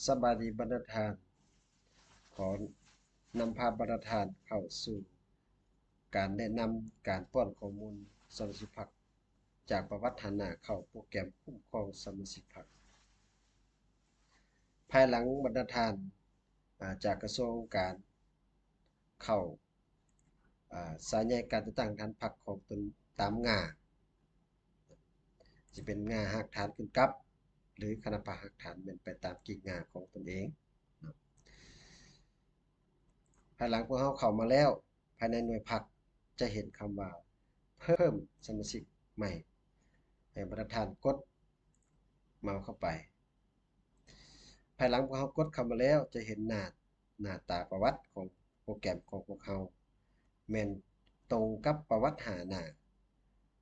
ສະບາຍດີບັນດາທ່ານ. ຂໍນຳພາບັນດາທ່ານເຂົ້າສູ່ການແນະນຳການປ້ອນຂໍ້ມູນສະມາຊິກພັກ ຈາກປະຫວັດຫາໜ້າເຂົ້າໂປຣແກຣມຄຸ້ມຄອງສະມາຊິກພັກ. ພາຍຫຼັງບັນດາທ່ານ ອາ ຈາກກະຊວງການເຂົ້າ ອາ ສາຍໃຍການຈັດຕັ້ງຖານພັກຂອງຕົນຕາມງ່າ ຊິເປັນງ່າຮາກຖານຂຶ້ນກັບ ຫຼືຄະນະພັກຮາກຖານແມ່ນໄປຕາມກີກງ່າຂອງຕົນເອງເນາະ. ພາຍຫຼັງພວກເຮົາເຂົ້າມາແລ້ວ ພາຍໃນໜ່ວຍພັກຈະເຫັນຄຳວ່າເພີ່ມສະມາຊິກໃໝ່ ໃຫ້ບັນດາທ່ານກົດເມົາສ໌ເຂົ້າໄປ. ພາຍຫຼັງພວກເຮົາກົດເຂົ້າມາແລ້ວ ຈະເຫັນໜ້າ ໜ້າຕາປະຫວັດຂອງໂປຣແກຣມຂອງພວກເຮົາ ແມ່ນຕົງກັບປະຫວັດຫາໜ້າ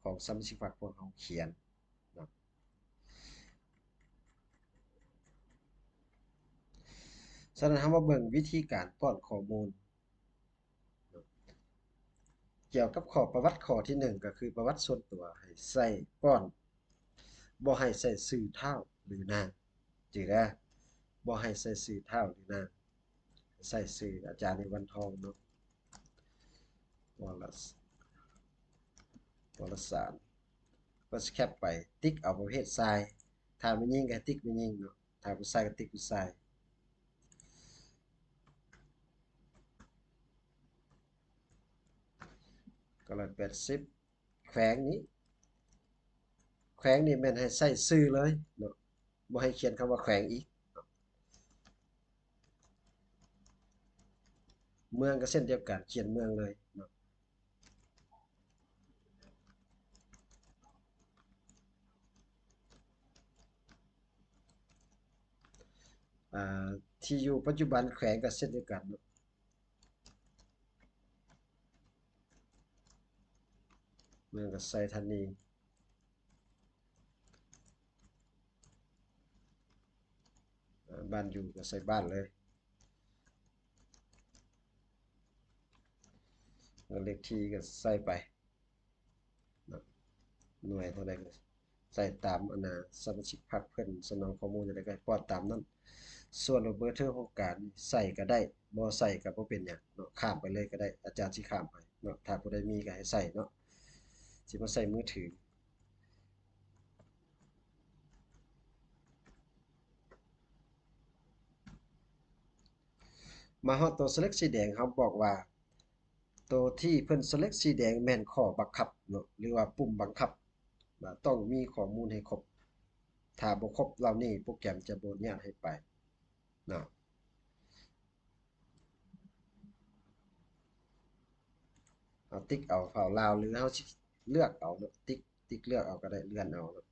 ຂອງສະມາຊິກພັກພວກເຮົາຂຽນເນາະ. ສະນັ້ນ ເຮົາມາເບິ່ງວິທີການປ້ອນຂໍ້ມູນ ກ່ຽວກັບຂໍ້ປະຫວັດຂໍ້ທີໜຶ່ງ ກໍຄືປະຫວັດສ່ວນຕົວ ໃຫ້ໃສ່ປ້ອນ ບໍ່ໃຫ້ໃສ່ຊື່ທ້າວ ຫຼືນາງ. ຈື່ເດີ ບໍ່ໃຫ້ໃສ່ຊື່ທ້າວ ຫຼືນາງ. ໃສ່ຊື່ອາຈານນິວັນທອງເນາະ ວໍລະ ວໍລະສານ. ກໍສະແຄບໄປ ຕິກເອົາປະເພດຊາຍ. ຖ້າແມ່ຍິງກໍຕິກແມ່ຍິງເນາະ, ຖ້າຜູ້ຊາຍກໍຕິກຜູ້ຊາຍ. ກໍຮ້ອຍແປດສິບ. ແຂວງນີ້ ແຂວງນີ້ແມ່ນໃຫ້ໃສ່ຊື່ເລີຍເນາະ, ບໍ່ໃຫ້ຂຽນຄຳວ່າແຂວງອີກເນາະ. ເມືອງກໍເຊັ່ນດຽວກັນ, ຂຽນເມືອງເລີຍເນາະ. ອາ ທີ່ຢູ່ປັດຈຸບັນແຂວງກໍເຊັ່ນດຽວກັນເນາະ. ເມືອງກໍໃສ່ທານີ, ອາ ບ້ານຢູ່ກໍໃສ່ບ້ານເລີຍ, ແລ້ວເລກທີ່ກໍໃສ່ໄປເນາະ, ໜ່ວຍເທົ່າໃດກໍ ໃສ່ຕາມອັນນ່າ ສະມາຊິກພັກເພິ່ນສະໜອງຂໍ້ມູນຈັ່ງໃດກໍໃຫ້ປ້ອນຕາມນັ້ນ. ສ່ວນວ່າເບີໂທໂຄງການນີ້ໃສ່ກໍໄດ້, ບໍ່ໃສ່ກໍບໍ່ເປັນຫຍັງເນາະ, ຂ້າມໄປເລີຍກໍໄດ້, ອາຈານຊິຂ້າມໄປເນາະ. ຖ້າຜູ້ໃດມີກໍໃຫ້ໃສ່ເນາະ, ຊິມາໃສ່ມືຖື. ມາຮອດໂຕສະເລັກສີແດງ, ເຮົາບອກວ່າ ໂຕທີ່ເພິ່ນສະເລັກສີແດງແມ່ນຂໍ້ບັງຄັບເນາະ ຫຼືວ່າປຸ່ມບັງຄັບ ວ່າຕ້ອງມີຂໍ້ມູນໃຫ້ຄົບ. ຖ້າບໍ່ຄົບເຫຼົ່ານີ້ ໂປຣແກຣມຈະບໍ່ອະນຸຍາດໃຫ້ໄປເນາະ. ເຮົາຕິກເອົາເຜົ່າລາວ ຫຼືເຮົາຊິເລືອກເອົາເນາະ, ຕິກ ຕິກເລືອກເອົາກໍໄດ້, ເລື່ອນເອົາເນາະ.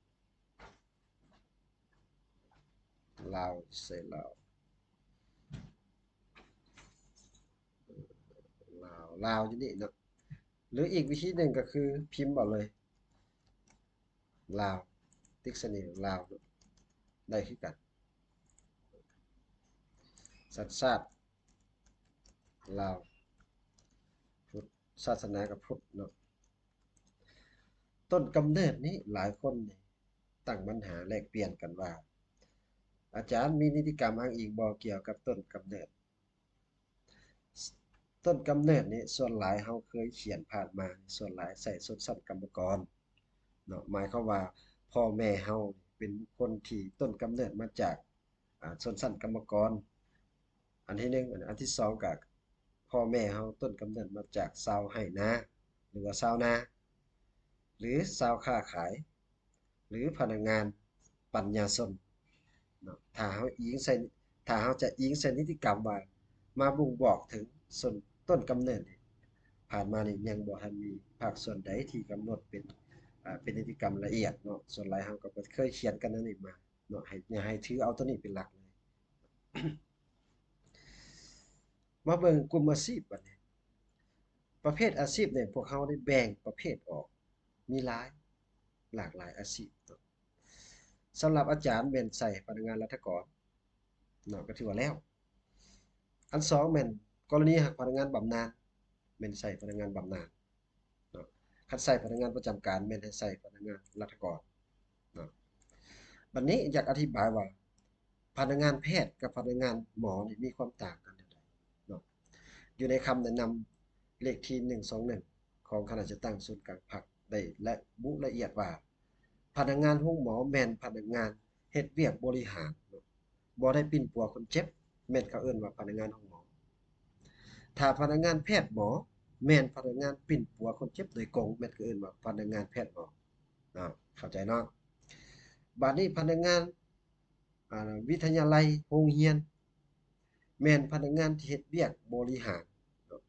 ລາວ ໃສ່ລາວ ລາວ ລາວຢູ່ນີ້ເນາະ. ຫຼືອີກວິທີໜຶ່ງກໍຄືພິມເອົາເລີຍ ລາວ ຕິກໃສ່ນີ້ ລາວເນາະ, ໄດ້ຄືກັນ. ສັນຊາດລາວ, ພຸດ ສາສະໜາກໍພຸດເນາະ. ຕົ້ນກຳເນີດນີ້ ຫຼາຍຄົນນີ້ຕັ້ງບັນຫາແລກປ່ຽນກັນວ່າ ອາຈານມີນິຕິກຳອ້າງອີງບໍ່ກ່ຽວກັບຕົ້ນກຳເນີດ? ຕົ້ນກຳເນີດນີ້ ສ່ວນຫຼາຍເຮົາເຄີຍຂຽນຜ່ານມາ ສ່ວນຫຼາຍໃສ່ຊົນຊັ້ນກຳມະກອນເນາະ, ໝາຍຄວາມວ່າພໍ່ແມ່ເຮົາເປັນບຸກຄົນທີ່ຕົ້ນກຳເນີດມາຈາກ ອາ ຊົນຊັ້ນກຳມະກອນ ອັນທີໜຶ່ງ. ອັນທີສອງກໍພໍ່ແມ່ເຮົາຕົ້ນກຳເນີດມາຈາກຊາວໄຮ່ນາ ຫຼືວ່າຊາວນາ ຫຼືຊາວຄ້າຂາຍ ຫຼືພະນັກງານປັນຍາຊົນເນາະ. ຖ້າເຮົາອີງໃສ່ ຖ້າເຮົາຈະອີງໃສ່ນິຕິກຳວ່າມາບົ່ງບອກເຖິງຊົນຕົ້ນກຳເນີດນີ້ ຜ່ານມານີ້ຍັງບໍ່ທັນມີພາກສ່ວນໃດທີ່ກຳນົດເປັນ ອາ ເປັນນິຕິກຳລະອຽດເນາະ. ສ່ວນຫຼາຍເຮົາກໍບໍ່ເຄີຍຂຽນກັນແນວນີ້ມາ ເນາະ, ໃຫ້ ໃຫ້ຖືເອົາຕົວນີ້ເປັນຫຼັກເລີຍ. ມາເບິ່ງກຸ່ມອາຊີບບັດນີ້. ປະເພດອາຊີບນີ້ ພວກເຮົາໄດ້ແບ່ງປະເພດອອກ ມີຫຼາຍ ຫຼາກຫຼາຍອາຊີບເນາະ. ສຳລັບອາຈານແມ່ນໃສ່ພະນັກງານລັດຖະກອນເນາະ, ກໍຖືວ່າແລ້ວ. ອັນສອງແມ່ນກໍລະນີຫາກພະນັກງານບຳນານ ແມ່ນໃສ່ພະນັກງານບຳນານ ເນາະ, ຄັນໃສ່ພະນັກງານປະຈຳການແມ່ນໃຫ້ໃສ່ພະນັກງານລັດຖະກອນເນາະ. ບັດນີ້ຢາກອະທິບາຍວ່າ ພະນັກງານແພດກັບພະນັກງານໝໍນີ້ມີຄວາມຕ່າງກັນແນວໃດເນາະ? ຢູ່ໃນຄຳແນະນຳເລກທີໜຶ່ງສອງໜຶ່ງ ຂອງຄະນະຈັດຕັ້ງສູນກາງພັກ ໄດ້ລະບຸລະອຽດວ່າ ພະນັກງານໂຮງໝໍແມ່ນພະນັກງານເຮັດວຽກບໍລິຫານເນາະ, ບໍ່ໄດ້ປິ່ນປົວຄົນເຈັບ ແມ່ນເຂົາເອີ້ນວ່າພະນັກງານໂຮງໝໍ. ຖ້າພະນັກງານແພດໝໍ ແມ່ນພະນັກງານປິ່ນປົວຄົນເຈັບໂດຍກົງ ແມ່ນເຂົາເອີ້ນວ່າພະນັກງານແພດໝໍ. ອາ ເຂົ້າໃຈເນາະ? ບາດນີ້ພະນັກງານ ອາ ວິທະຍາໄລ ໂຮງຮຽນ ແມ່ນພະນັກງານທີ່ເຮັດວຽກບໍລິຫານ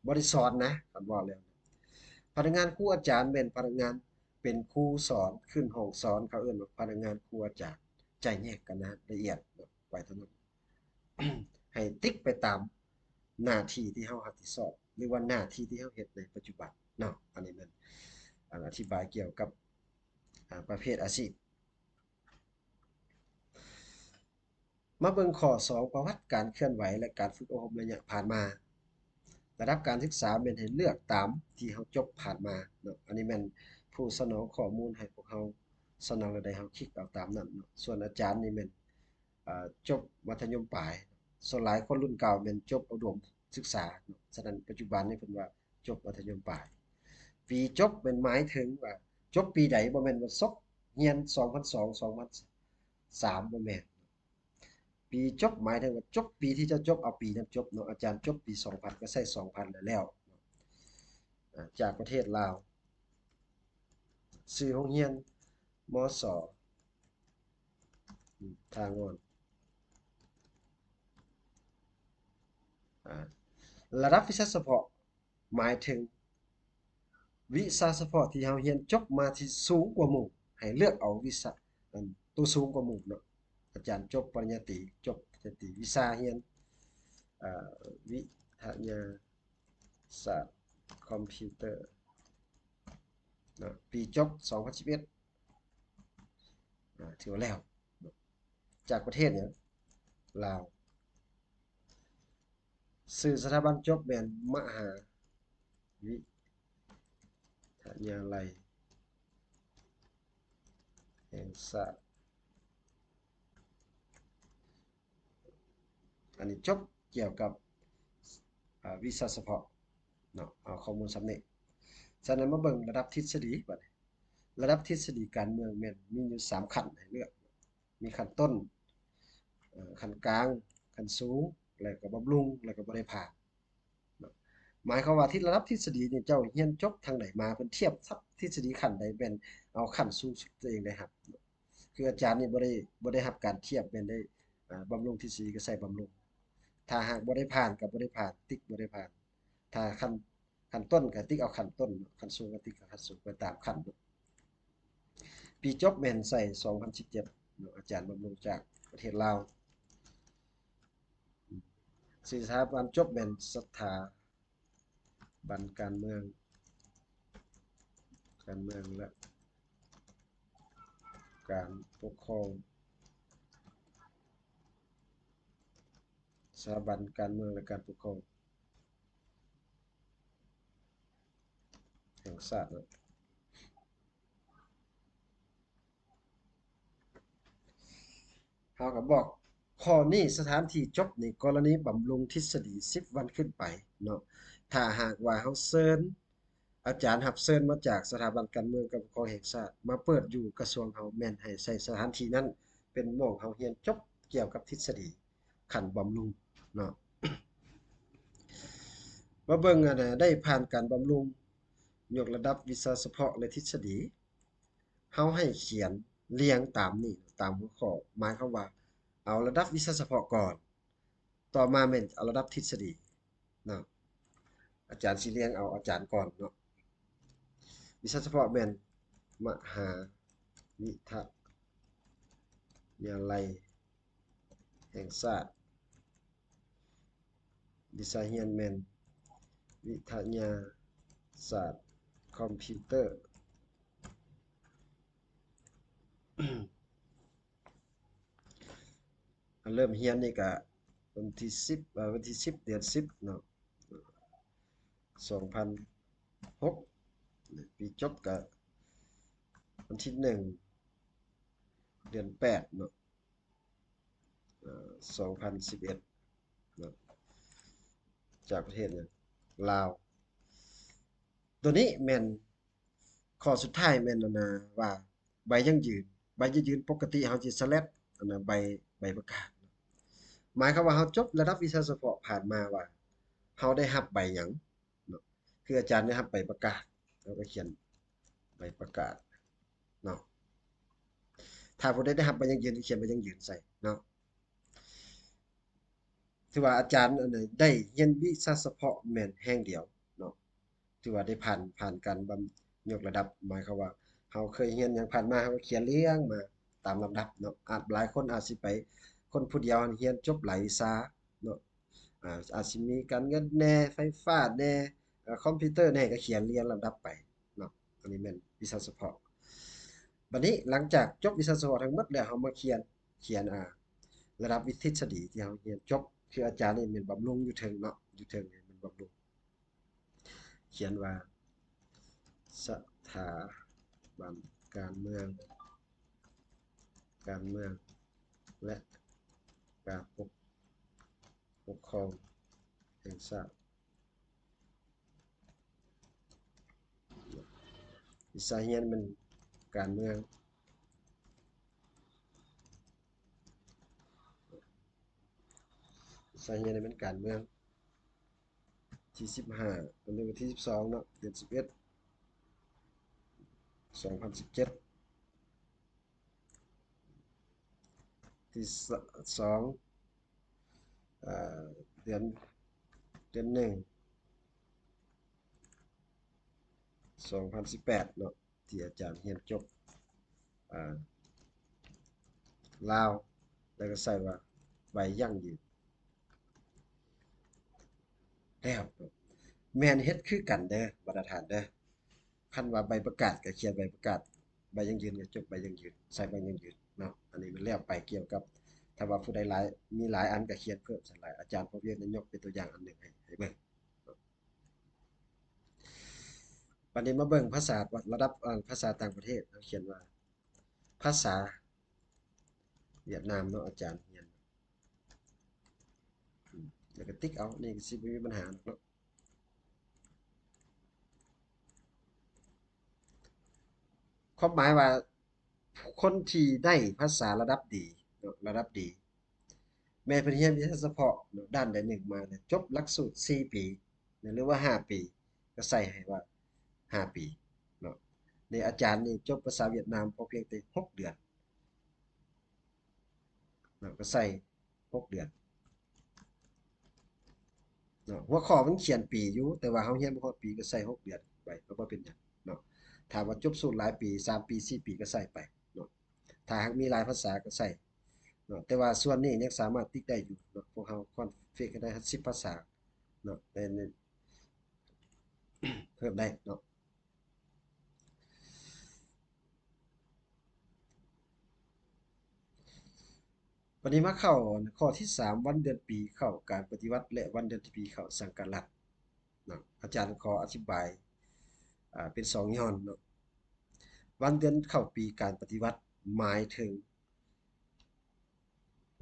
ບໍ່ໄດ້ສອນນະ ຄັນເວົ້າແລ້ວ. ພະນັກງານຄູອາຈານແມ່ນພະນັກງານເປັນຄູສອນ ຂຶ້ນຫ້ອງສອນ ເຂົາເອີ້ນວ່າພະນັກງານຄູອາຈານ. ຈະແຍກກັນນະ ລະອຽດໄວ້ເທົ່ານັ້ນ ໃຫ້ຕິກໄປຕາມໜ້າທີ່ທີ່ເຮົາຮັບຜິດຊອບ ຫຼືວ່າໜ້າທີ່ທີ່ເຮົາເຮັດໃນປັດຈຸບັນເນາະ. ອັນນີ້ແມ່ນ ອາ ອະທິບາຍກ່ຽວກັບ ອາ ປະເພດອາຊີບ. ມາເບິ່ງຂໍ້ສອງ ປະຫວັດການເຄື່ອນໄຫວ ແລະ ການຝຶກອົບຮົມໄລຍະຜ່ານມາ. ລະດັບການສຶກສາແມ່ນໃຫ້ເລືອກຕາມທີ່ເຮົາຈົບຜ່ານມາເນາະ. ອັນນີ້ແມ່ນຜູ້ສະໜອງຂໍ້ມູນໃຫ້ພວກເຮົາ ສະໜອງແນວໃດເຮົາຄລິກເອົາຕາມນັ້ນເນາະ. ສ່ວນອາຈານນີ້ແມ່ນ ອາ ຈົບມັດທະຍົມປາຍ. ສ່ວນຫຼາຍຄົນລຸ້ນເກົ່າແມ່ນຈົບອຸດົມສຶກສາເນາະ. ສະນັ້ນ ປັດຈຸບັນນີ້ເພິ່ນວ່າ ຈົບມັດທະຍົມປາຍ. ປີຈົບແມ່ນໝາຍເຖິງວ່າຈົບປີໃດ, ບໍ່ແມ່ນວ່າສົກຮຽນສອງພັນສອງ ສອງພັນສາມ ບໍ່ແມ່ນ. ປີຈົບໝາຍເຖິງວ່າຈົບປີທີ່ເຈົ້າຈົບ, ເອົາປີນັ້ນຈົບເນາະ. ອາຈານຈົບປີສອງພັນ ກໍໃຊ້ສອງພັນແລ້ວ. ອາ ຈາກປະເທດລາວ. ຊື່ໂຮງຮຽນ ມສ ທ່າງ່ອນ. ອາ ລະດັບວິຊາສະເພາະ ໝາຍເຖິງວິຊາສະເພາະທີ່ເຮົາຮຽນຈົບມາທີ່ສູງກວ່າໝູ່, ໃຫ້ເລືອກເອົາວິຊາ ອັນ ໂຕສູງກວ່າໝູ່ເນາະ. ອາຈານຈົບປະລິນຍາຕີ, ຈົບປະລິນຍາຕີ ວິຊາຮຽນ ອາ ວິທະຍາສາດຄອມພິວເຕີເນາະ, ປີຈົບສອງພັນສິບເອັດ ອາ ຖືວ່າແລ້ວເນາະ. ຈາກປະເທດຫຍັງ? ລາວ. ຊື່ສະຖາບັນຈົບແມ່ນມະຫາວິທະຍາໄລແຫ່ງຊາດ. ອັນນີ້ຈົບກ່ຽວກັບ ອາ ວິຊາສະເພາະເນາະ, ເອົາຂໍ້ມູນສ່ຳນີ້. ສະນັ້ນມາເບິ່ງລະດັບທິດສະດີບັດນີ້. ລະດັບທິດສະດີການເມືອງແມ່ນມີຢູ່ສາມຂັ້ນໃຫ້ເລືອກ. ມີຂັ້ນຕົ້ນ, ເອີ່, ຂັ້ນກາງ, ຂັ້ນສູງ ແລ້ວກໍບຳລຸງ ແລ້ວກໍບໍ່ໄດ້ຜ່ານເນາະ. ໝາຍຄວາມວ່າທີ່ລະດັບທິດສະດີນີ້ ເຈົ້າຮຽນຈົບທາງໃດມາ, ເພິ່ນທຽບທັບທິດສະດີຂັ້ນໃດ ແມ່ນເອົາຂັ້ນສູງສຸດຕົວເອງໄດ້ຮັບເນາະ. ຄືອາຈານນີ້ບໍ່ໄດ້, ບໍ່ໄດ້ຮັບການທຽບ ແມ່ນໄດ້, ເອີ່, ບຳລຸງທິດສະດີກໍໃສ່ບຳລຸງ. ຖ້າຫາກບໍ່ໄດ້ຜ່ານກໍບໍ່ໄດ້ຜ່ານ, ຕິກບໍ່ໄດ້ຜ່ານ. ຖ້າຂັ້ນ ຂັ້ນຕົ້ນກໍຕິກເອົາຂັ້ນຕົ້ນເນາະ, ຂັ້ນສູງກໍຕິກເອົາຂັ້ນສູງ ໄປຕາມຂັ້ນເນາະ. ປີຈົບແມ່ນໃສ່ສອງພັນສິບເຈັດເນາະ, ອາຈານບຳລຸງຈາກປະເທດລາວ. ສະຖາບັນຈົບແມ່ນສະຖາບັນການເມືອງ, ການເມືອງ ແລະ ການປົກຄອງ, ສະຖາບັນການເມືອງ ແລະ ການປົກຄອງ ແຫ່ງຊາດເນາະ. ເຮົາກໍບອກຂໍ້ນີ້ ສະຖານທີ່ຈົບນີ້ ກໍລະນີບຳລຸງທິດສະດີສິບວັນຂຶ້ນໄປເນາະ. ຖ້າຫາກວ່າເຮົາເຊີນ ອາຈານຮັບເຊີນມາຈາກສະຖາບັນການເມືອງ ການປົກຄອງແຫ່ງຊາດ ມາເປີດຢູ່ກະຊວງເຮົາ ແມ່ນໃຫ້ໃຊ້ສະຖານທີ່ນັ້ນເປັນໝ່ອງເຮົາຮຽນຈົບກ່ຽວກັບທິດສະດີ ຂັ້ນບຳລຸງເນາະ. ມາເບິ່ງ ອັນ ໄດ້ຜ່ານການບຳລຸງ ຍົກລະດັບວິຊາສະເພາະ ແລະ ທິດສະດີ. ເຮົາໃຫ້ຂຽນລຽງຕາມນີ້ ຕາມຫົວຂໍ້, ໝາຍຄວາມວ່າເອົາລະດັບວິຊາສະເພາະກ່ອນ, ຕໍ່ມາແມ່ນເອົາລະດັບທິດສະດີເນາະ. ອາຈານຊິລຽງເອົາອາຈານກ່ອນເນາະ. ວິຊາສະເພາະແມ່ນມະຫາວິທະຍາໄລແຫ່ງຊາດ. ວິຊາຮຽນແມ່ນວິທະຍາສາດຄອມພິວເຕີ. ເລີ່ມຮຽນນີ້ກະວັນທີສິບ ເອີ ວັນທີສິບ ເດືອນສິບເນາະ ສອງພັນຫົກ. ປີຈົບກະວັນທີໜຶ່ງ ເດືອນແປດເນາະ. ສອງພັນສິບເອັດເນາະ ຈາກປະເທດຫຍັງ? ລາວ. ໂຕນີ້ແມ່ນ ຂໍ້ສຸດທ້າຍແມ່ນ ອັນນ່າ ວ່າໃບຢັ້ງຢືນ. ໃບຢັ້ງຢືນປົກກະຕິເຮົາຊິສະແລັດ ອັນນ່າ ໃບ ໃບປະກາດ. ໝາຍຄວາມວ່າເຮົາຈົບລະດັບວິຊາສະເພາະຜ່ານມາວ່າ ເຮົາໄດ້ຮັບໃບຫຍັງເນາະ. ຄືອາຈານໄດ້ຮັບໃບປະກາດ ເຮົາກໍຂຽນໃບປະກາດເນາະ. ຖ້າຜູ້ໃດໄດ້ຮັບໃບຢັ້ງຢືນ ກໍຂຽນໃບຢັ້ງຢືນໃສ່ເນາະ. ຖືວ່າອາຈານ ອັນໃດ ໄດ້ຮຽນວິຊາສະເພາະແມ່ນແຮງດຽວເນາະ. ຖືວ່າໄດ້ຜ່ານ ຜ່ານການບຳ ຍົກລະດັບ. ໝາຍຄວາມວ່າເຮົາເຄີຍຮຽນຫຍັງຜ່ານມາ ເຮົາກໍຂຽນລຽງມາຕາມລຳດັບເນາະ. ອາດ ຫຼາຍຄົນອາດຊິໄປ ຄົນຜູ້ດຽວຮຽນຈົບຫຼາຍວິຊາເນາະ. ອາ ອາດຊິມີການເງິນແດ່ ໄຟຟ້າແດ່ ເອີ ຄອມພິວເຕີແດ່ ກໍຂຽນລຽງລຳດັບໄປເນາະ. ອັນນີ້ແມ່ນວິຊາສະເພາະ. ບັດນີ້ຫຼັງຈາກຈົບວິຊາສະເພາະທັງໝົດແລ້ວ ເຮົາມາຂຽນ ຂຽນ ອາ ລະດັບວິທິດສະດີທີ່ເຮົາຮຽນຈົບ. ຄືອາຈານນີ້ແມ່ນບຳລຸງຢູ່ເທິງເນາະ ຢູ່ເທິງນີ້ແມ່ນບຳລຸງ. ຂຽນວ່າ ສະຖາບັນການເມືອງ ການເມືອງ ແລະ ການປົກ ປົກຄອງແຫ່ງຊາດ. ວິຊາຮຽນແມ່ນການເມືອງ ວິຊາຮຽນແມ່ນການເມືອງ. ທີສິບຫ້າ ວັນທີສິບສອງເນາະ ເດືອນສິບເອັດ ສອງພັນສິບເຈັດ. ທີສອງ ເອີ ເດືອນ ເດືອນໜຶ່ງ ສອງພັນສິບແປດເນາະ ທີ່ອາຈານຮຽນຈົບ ອາ ລາວ ແລ້ວກໍໃສ່ວ່າໃບຢັ້ງຢືນ. ແລ້ວແມ່ນເຮັດຄືກັນເດີ ບັນດາທ່ານເດີ. ຄັນວ່າໃບປະກາດກໍຂຽນໃບປະກາດ, ໃບຢັ້ງຢືນກໍຈົບໃບຢັ້ງຢືນ, ໃສ່ໃບຢັ້ງຢືນເນາະ. ອັນນີ້ມັນແລ້ວໄປກ່ຽວກັບ ຖ້າວ່າຜູ້ໃດຫຼາຍ ມີຫຼາຍອັນກໍຂຽນເພີ່ມໃສ່ຫຼາຍ. ອາຈານພໍວຽງໄດ້ຍົກເປັນຕົວຢ່າງອັນໜຶ່ງໃຫ້ ໃຫ້ເບິ່ງ. ບັດນີ້ມາເບິ່ງພາສາ ລະດັບ ເອີ ພາສາຕ່າງປະເທດ ເຮົາຂຽນວ່າ ພາສາຫວຽດນາມເນາະ ອາຈານຮຽນ ອືມ ແລ້ວກໍຕິກເອົາ ນີ້ກໍຊິບໍ່ມີບັນຫາດອກເນາະ. ຄວາມໝາຍວ່າ ຄົນທີ່ໄດ້ພາສາລະດັບດີເນາະ ລະດັບດີ ແມ່ນເພິ່ນຮຽນວິຊາສະເພາະເນາະ ດ້ານໃດໜຶ່ງມາເນຍ ຈົບຫຼັກສູດສີ່ປີເນຍ ຫຼືວ່າຫ້າປີ ກໍໃສ່ໃຫ້ວ່າຫ້າປີເນາະ. ນີ້ອາຈານນີ້ຈົບພາສາຫວຽດນາມພໍພຽງແຕ່ຫົກເດືອນເນາະ ກໍໃສ່ຫົກເດືອນເນາະ. ຫົວຂໍ້ມັນຂຽນປີຢູ່ ແຕ່ວ່າເຮົາຮຽນບໍ່ຮອດປີ ກໍໃສ່ຫົກເດືອນໄປ ກໍບໍ່ເປັນຫຍັງເນາະ. ຖ້າວ່າຈົບສູດຫຼາຍປີ ສາມປີ ສີ່ປີ ກໍໃສ່ໄປເນາະ. ຖ້າຫາກມີຫຼາຍພາສາກໍໃສ່ເນາະ ແຕ່ວ່າສ່ວນນີ້ຍັງສາມາດຕິກໄດ້ຢູ່ເນາະ. ພວກເຮົາຄອນຟິກໃຫ້ໄດ້ສິບພາສາເນາະ ໄດ້ ເພີ່ມໄດ້ເນາະ. ບັດນີ້ມາເຂົ້າຂໍ້ທີສາມ ວັນເດືອນປີເຂົ້າການປະຕິວັດ ແລະ ວັນເດືອນປີເຂົ້າສັງກັດລັດເນາະ. ອາຈານຂໍອະທິບາຍ ອາ ເປັນສອງຍ້ອນເນາະ. ວັນເດືອນເຂົ້າປີການປະຕິວັດ ໝາຍເຖິງ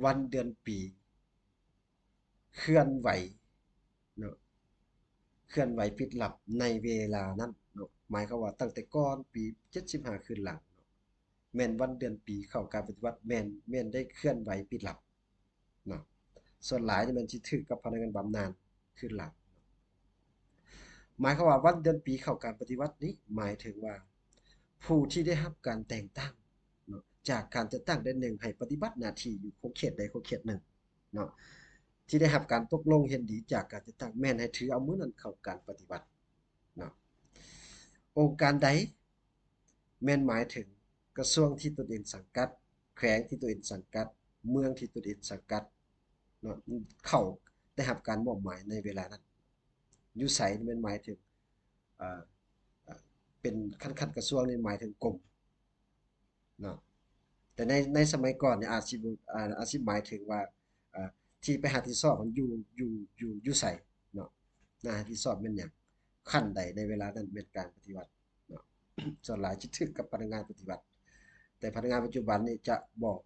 ວັນເດືອນປີເຄື່ອນໄຫວເນາະ ເຄື່ອນໄຫວປິດລັບໃນເວລານັ້ນເນາະ. ໝາຍຄວາມວ່າຕັ້ງແຕ່ກ່ອນປີເຈັດສິບຫ້າຂຶ້ນຫຼັງເນາະ ແມ່ນວັນເດືອນປີເຂົ້າການປະຕິວັດ ແມ່ນ ແມ່ນໄດ້ເຄື່ອນໄຫວປິດລັບເນາະ. ສ່ວນຫຼາຍນີ້ແມ່ນຊິຖືກກັບພະນັກງານບຳນານຄືນຫຼັງ. ໝາຍຄວາມວ່າວັນເດືອນປີເຂົ້າການປະຕິວັດນີ້ ໝາຍເຖິງວ່າ ຜູ້ທີ່ໄດ້ຮັບການແຕ່ງຕັ້ງເນາະ ຈາກການຈັດຕັ້ງໃດໜຶ່ງ ໃຫ້ປະຕິບັດໜ້າທີ່ຢູ່ຂົງເຂດໃດຂົງເຂດໜຶ່ງເນາະ ທີ່ໄດ້ຮັບການຕົກລົງເຫັນດີຈາກການຈັດຕັ້ງ ແມ່ນໃຫ້ຖືເອົາມື້ນັ້ນເຂົ້າການປະຕິວັດເນາະ. ອົງການໃດ ແມ່ນໝາຍເຖິງກະຊວງທີ່ຕົນເອງສັງກັດ, ແຂວງທີ່ຕົນເອງສັງກັດ, ເມືອງທີ່ຕົນເອງສັງກັດເນາະ ເຂົ້າໄດ້ຮັບການມອບໝາຍໃນເວລານັ້ນ. ຢູ່ໃສແມ່ນໝາຍເຖິງ ເອີ ເປັນຂັ້ນ ຂັ້ນກະຊວງນີ້ໝາຍເຖິງກົມເນາະ. ແຕ່ໃນ ໃນສະໄໝກ່ອນນີ້ອາດຊິ ອາ ອາດຊິໝາຍເຖິງວ່າ ເອີ ທີ່ໄປຮັບຜິດຊອບຫັ້ນຢູ່ ຢູ່ ຢູ່ ຢູ່ໃສເນາະ ໜ້າຮັບຜິດຊອບແມ່ນຫຍັງ ຂັ້ນໃດໃນເວລານັ້ນແມ່ນການປະຕິວັດເນາະ. ສ່ວນຫຼາຍຈະຖືກກັບພະນັກງານປະຕິວັດ ແຕ່ພະນັກງານປັດຈຸບັນນີ້ຈະບໍ່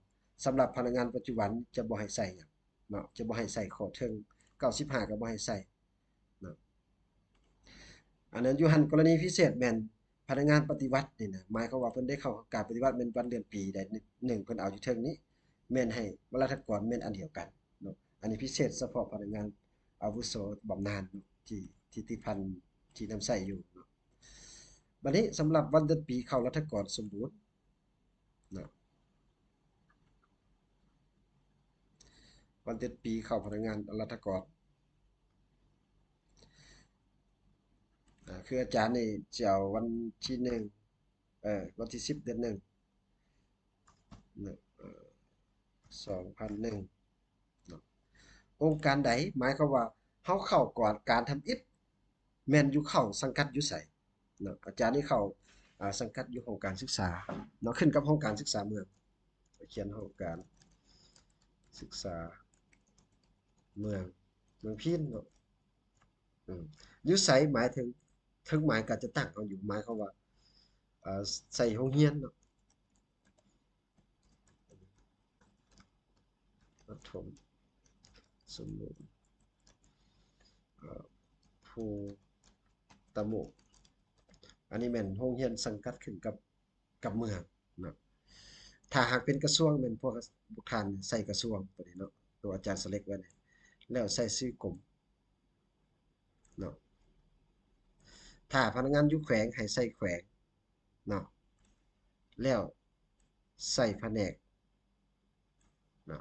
ສຳລັບພະນັກງານປັດຈຸບັນຈະບໍ່ໃຫ້ໃສ່ຫຍັງເນາະ ຈະບໍ່ໃຫ້ໃສ່ຂໍ້ເທິງ ເກົ້າສິບຫ້າກໍບໍ່ໃຫ້ໃສ່ເນາະ. ອັນນັ້ນຢູ່ຫັ້ນ ກໍລະນີພິເສດແມ່ນພະນັກງານປະຕິວັດນີ້ນະ ໝາຍຄວາມວ່າເພິ່ນໄດ້ເຂົ້າການປະຕິວັດແມ່ນວັນເດືອນປີໃດໜຶ່ງ ເພິ່ນເອົາຢູ່ເທິງນີ້ ແມ່ນໃຫ້ລັດຖະກອນແມ່ນອັນດຽວກັນເນາະ. ອັນນີ້ພິເສດສະເພາະພະນັກງານອາວຸໂສບຳນານເນາະ ທີ່ ທີ່ຕິດພັນທີ່ນຳໃຊ້ຢູ່ເນາະ. ບັດນີ້ສຳລັບວັນເດືອນປີເຂົ້າລັດຖະກອນສົມບູນເນາະ ວັນເດືອນປີເຂົ້າພະນັກງານລັດຖະກອນ ອາ ຄືອາຈານນີ້ຈະເອົາວັນທີໜຶ່ງ ເອີ ວັນທີສິບເດືອນໜຶ່ງ ເນາະ ເອີ ສອງພັນໜຶ່ງເນາະ. ອົງການໃດ ໝາຍຄວາມວ່າເຮົາເຂົ້າກວດການທຳອິດ ແມ່ນຢູ່ເຂົ້າສັງກັດຢູ່ໃສເນາະ. ອາຈານນີ້ເຂົ້າ ອາ ສັງກັດຢູ່ຫ້ອງການສຶກສາເນາະ ຂຶ້ນກັບຫ້ອງການສຶກສາເມືອງ ຂຽນຫ້ອງການສຶກສາເມືອງ ເມືອງພີນເນາະ. ອືມ ຢູ່ໃສ ໝາຍເຖິງ ເຖິງໝາຍການຈັດຕັ້ງເຮົາຢູ່ ໝາຍຄວາມວ່າ ເອີ ໃສ່ໂຮງຮຽນເນາະ ປະຖົມ ສົມບູນ ເອີ ພູຕະໂມກ ອັນນີ້ແມ່ນໂຮງຮຽນສັງກັດຂຶ້ນກັບ ກັບເມືອງເນາະ. ຖ້າຫາກເປັນກະຊວງແມ່ນພວກ ພວກທ່ານໃສ່ກະຊວງຕົວນີ້ເນາະ ຕົວອາຈານສະເລັກໄວ້ນີ້ ແລ້ວໃສ່ຊື່ກົມເນາະ. ຖ້າພະນັກງານຢູ່ແຂວງໃຫ້ໃສ່ແຂວງເນາະ ແລ້ວໃສ່ພະແນກ ເນາະ.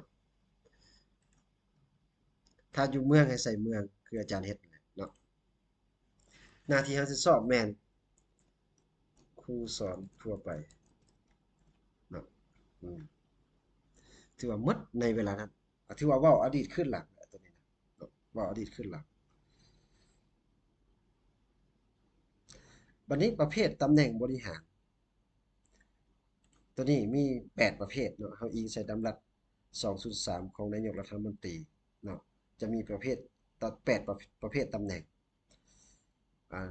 ຖ້າຢູ່ເມືອງໃຫ້ໃສ່ເມືອງ ຄືອາຈານເຮັດນັ້ນແຫຼະເນາະ. ໜ້າທີ່ຮັບຜິດຊອບແມ່ນຄູສອນທົ່ວໄປເນາະ. ອືມ ຖືວ່າໝົດໃນເວລານັ້ນ ຖືວ່າເວົ້າອະດີດຄືນຫຼັງແຫຼະ ຕົວນີ້ນະເນາະ ເວົ້າອະດີດຄືນຫຼັງ. ບັດນີ້ປະເພດຕຳແໜ່ງບໍລິຫານ ຕົວນີ້ມີແປດປະເພດເນາະ ເຮົາອີງໃສ່ດຳລັດສອງສູນສາມຂອງນາຍົກລັດຖະມົນຕີເນາະ ຈະມີປະເພດ ແປດປະ ປະເພດຕຳແໜ່ງ. ອາ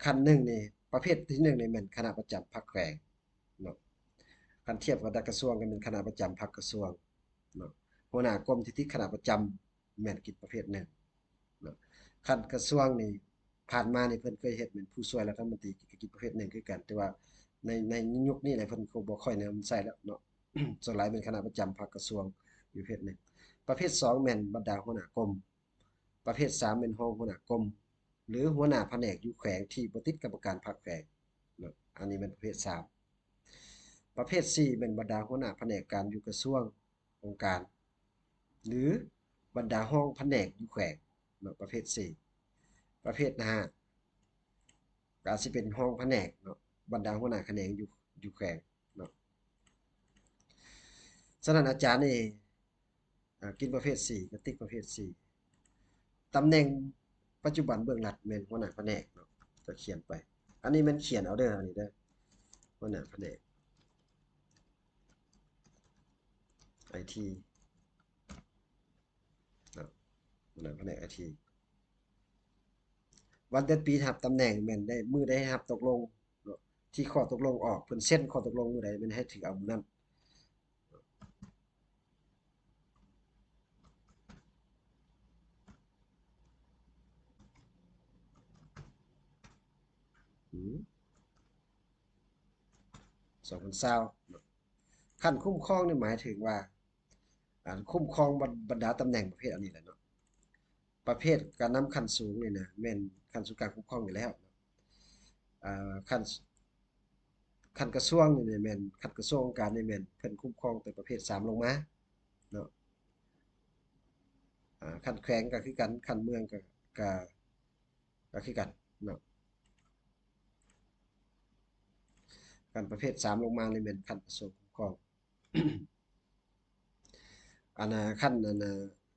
ຂັ້ນໜຶ່ງນີ້ ປະເພດທີໜຶ່ງນີ້ແມ່ນຄະນະປະຈຳພັກແຂວງເນາະ ຄັນທຽບກັບກະຊວງກໍແມ່ນຄະນະປະຈຳພັກກະຊວງເນາະ ຫົວໜ້າກົມທີ່ຕິດຄະນະປະຈຳ ແມ່ນກິດປະເພດໜຶ່ງເນາະ. ຄັນກະຊວງນີ້ ຜ່ານມານີ້ເພິ່ນເຄີຍເຮັດແມ່ນຜູ້ຊ່ວຍລັດຖະມົນຕີ ກໍກິດປະເພດໜຶ່ງຄືກັນ ແຕ່ວ່າໃນ ໃນຍຸກນີ້ແຫຼະ ເພິ່ນກໍບໍ່ຄ່ອຍນຳໃຊ້ແລ້ວເນາະ. ສ່ວນຫຼາຍແມ່ນຄະນະປະຈຳພັກກະຊວງຢູ່ປະເພດໜຶ່ງ. ປະເພດສອງແມ່ນບັນດາຫົວໜ້າກົມ, ປະເພດສາມແມ່ນຮອງຫົວໜ້າກົມ ຫຼື ຫົວໜ້າພະແນກຢູ່ແຂວງທີ່ບໍ່ຕິດກຳມະການພັກແຂວງເນາະ. ອັນນີ້ແມ່ນປະເພດສາມ. ປະເພດສີ່ແມ່ນບັນດາຫົວໜ້າພະແນກການຢູ່ກະຊວງ, ອົງການ ຫຼື ບັນດາຮອງພະແນກຢູ່ແຂວງເນາະ ປະເພດສີ່. ປະເພດຫ້າ ກໍອາດຊິເປັນຮອງພະແນກເນາະ ບັນດາຫົວໜ້າຂະແໜງຢູ່ ຢູ່ແຂວງເນາະ. ສະນັ້ນອາຈານນີ້ ອາ ກິນປະເພດສີ່ ກໍຕິກປະເພດສີ່. ຕຳແໜ່ງປັດຈຸບັນເບື້ອງຫຼັກແມ່ນຫົວໜ້າພະແນກເນາະ ກໍຂຽນໄປ. ອັນນີ້ແມ່ນຂຽນເອົາເດີ ອັນນີ້ເດີ ຫົວໜ້າພະແນກໄອທີ ເນາະ ຫົວໜ້າພະແນກໄອທີ. ວັນເດືອນປີຮັບຕຳແໜ່ງແມ່ນໄດ້ ມື້ໃດຮັບຕົກລົງເນາະ ທີ່ຂໍ້ຕົກລົງອອກ ເພິ່ນເຊັນຂໍ້ຕົກລົງມື້ໃດ ແມ່ນໃຫ້ຖືກເອົາມື້ນັ້ນ. ອືມ ສອງພັນຊາວເນາະ. ຂັ້ນຄຸ້ມຄອງນີ້ໝາຍເຖິງວ່າ ອາ ຄຸ້ມຄອງບັນ ບັນດາຕຳແໜ່ງປະເພດອັນນີ້ແຫຼະເນາະ. ປະເພດການນຳຂັ້ນສູງນີ້ນະ ແມ່ນຂັ້ນສູນການຄຸ້ມຄອງຢູ່ແລ້ວເນາະ. ອາ ຂັ້ນ ຂັ້ນກະຊວງນີ້ແມ່ນ ຂັ້ນກະຊວງອົງການນີ້ແມ່ນເພິ່ນຄຸ້ມຄອງແຕ່ປະເພດສາມລົງມາເນາະ. ອາ ຂັ້ນແຂວງກໍຄືກັນ ຂັ້ນເມືອງກໍ ກໍ ກໍຄືກັນເນາະ. ຂັ້ນປະເພດສາມລົງມານີ້ແມ່ນຂັ້ນກະຊວງຄຸ້ມຄອງ. ອັນນ່າ ຂັ້ນ ອັນນ່າ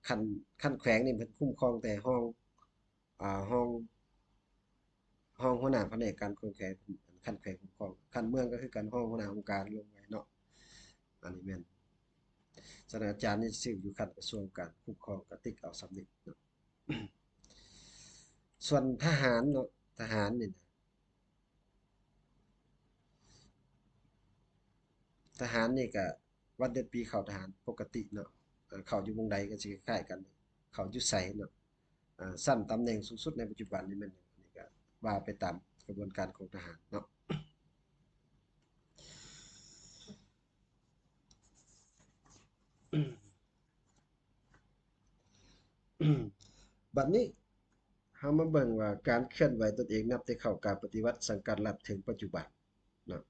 ຂັ້ນ ຂັ້ນແຂວງນີ້ເພິ່ນຄຸ້ມຄອງແຕ່ຮອງ ອາ ຮອງ ຮອງຫົວໜ້າພະແນກການແຂວງ ຂັ້ນແຂວງຄຸ້ມຄອງ. ຂັ້ນເມືອງກໍຄືກັນ ຮອງຫົວໜ້າອົງການລົງໄວ້ເນາະ. ອັນນີ້ແມ່ນ ສະນັ້ນອາຈານນີ້ຊື່ຢູ່ຂັ້ນກະຊວງການຄຸ້ມຄອງ ກໍຕິກເອົາສ່ຳນີ້ເນາະ. ສ່ວນທະຫານເນາະ ທະຫານນີ້ນະ ທະຫານນີ້ກະ ວັນເດືອນປີເຂົ້າທະຫານປົກກະຕິເນາະ ເຂົ້າຢູ່ໝ່ອງໃດກໍຊິຄ້າຍໆກັນ ເຂົ້າຢູ່ໃສເນາະ ຊັ້ນຕຳແໜ່ງສູງສຸດໃນປັດຈຸບັນນີ້ແມ່ນຫຍັງ ອັນນີ້ກໍວ່າໄປຕາມກະບວນການຂອງທະຫານເນາະ. ບັດນີ້ເຮົາມາເບິ່ງວ່າການເຄື່ອນໄຫວຕົນເອງນັບແຕ່ເຂົ້າການປະຕິວັດສັງກັດລັດເຖິງປັດຈຸບັນເນາະ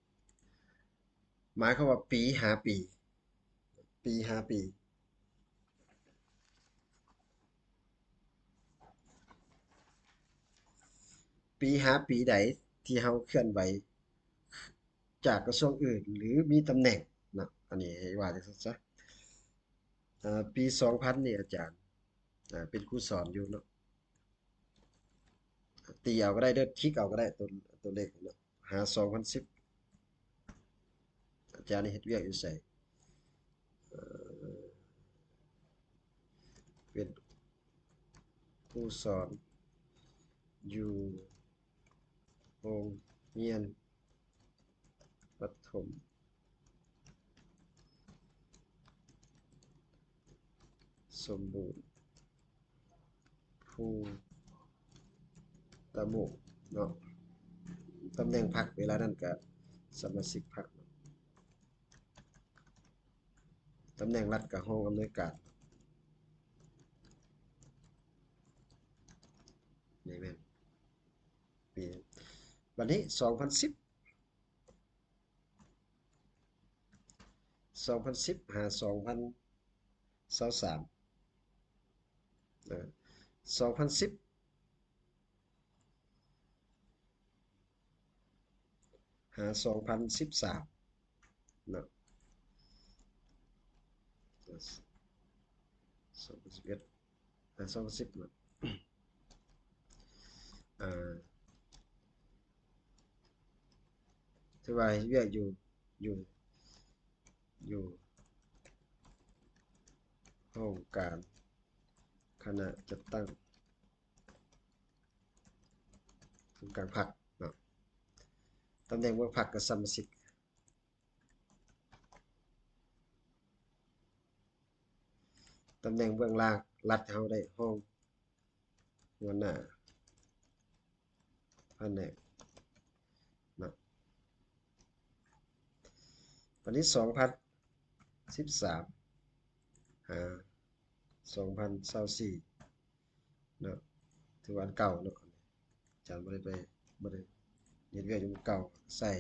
ໝາຍຄວາມວ່າປີ ຫ້າປີ ປີ ຫ້າປີ ປີ ຫ້າປີໃດທີ່ເຮົາເຄື່ອນໄຫວຈາກກະຊວງອື່ນ ຫຼື ມີຕຳແໜ່ງເນາະ ອັນນີ້ໃຫ້ວ່າຈັ່ງຊັ້ນຊະ. ເອີ ປີສອງພັນນີ້ອາຈານ ເອີ ເປັນຄູສອນຢູ່ເນາະ ຕີເອົາກໍໄດ້ເດີ ຄິກເອົາກໍໄດ້ ຕົວ ຕົວເລກເນາະ ຫາສອງພັນສິບ ອາຈານນີ້ເຮັດວຽກຢູ່ໃສ ເອີ ເປັນຄູສອນຢູ່ ໂຮງຮຽນປະຖົມສົມບູນພູຕະໂມກເນາະ ຕຳແໜ່ງພັກເວລານັ້ນກະສະມາຊິກພັກເນາະ ຕຳແໜ່ງລັດກະຮອງອຳນວຍການ ນີ້ແມ່ນ ປີ ບັດນີ້ສອງພັນສິບ ສອງພັນສິບ ຫາສອງພັນຊາວສາມ ເອີ ສອງພັນສິບ ຫາສອງພັນສິບສາມເນາະ ສອງພັນສິບເອັດ ເອີ ສອງພັນສິບເນາະ ເອີ ຖືວ່າເຮັດວຽກຢູ່ ຢູ່ ຢູ່ຫ້ອງການຄະນະຈັດຕັ້ງ ສູນກາງພັກເນາະ ຕຳແໜ່ງເບື້ອງພັກກະສະມາຊິກ ຕຳແໜ່ງເບື້ອງລ່າງລັດເຮົາໄດ້ຮອງຫົວໜ້າພະແນກເນາະ ບັດນີ້ສອງພັນສິບສາມ ຫາສອງພັນຊາວສີ່ ເນາະ ຖືວ່າອັນເກົ່າເນາະ ອາຈານບໍ່ໄດ້ໄປ ບໍ່ໄດ້ເຮັດວຽກຢູ່ໝ່ອງເກົ່າ ໃສ່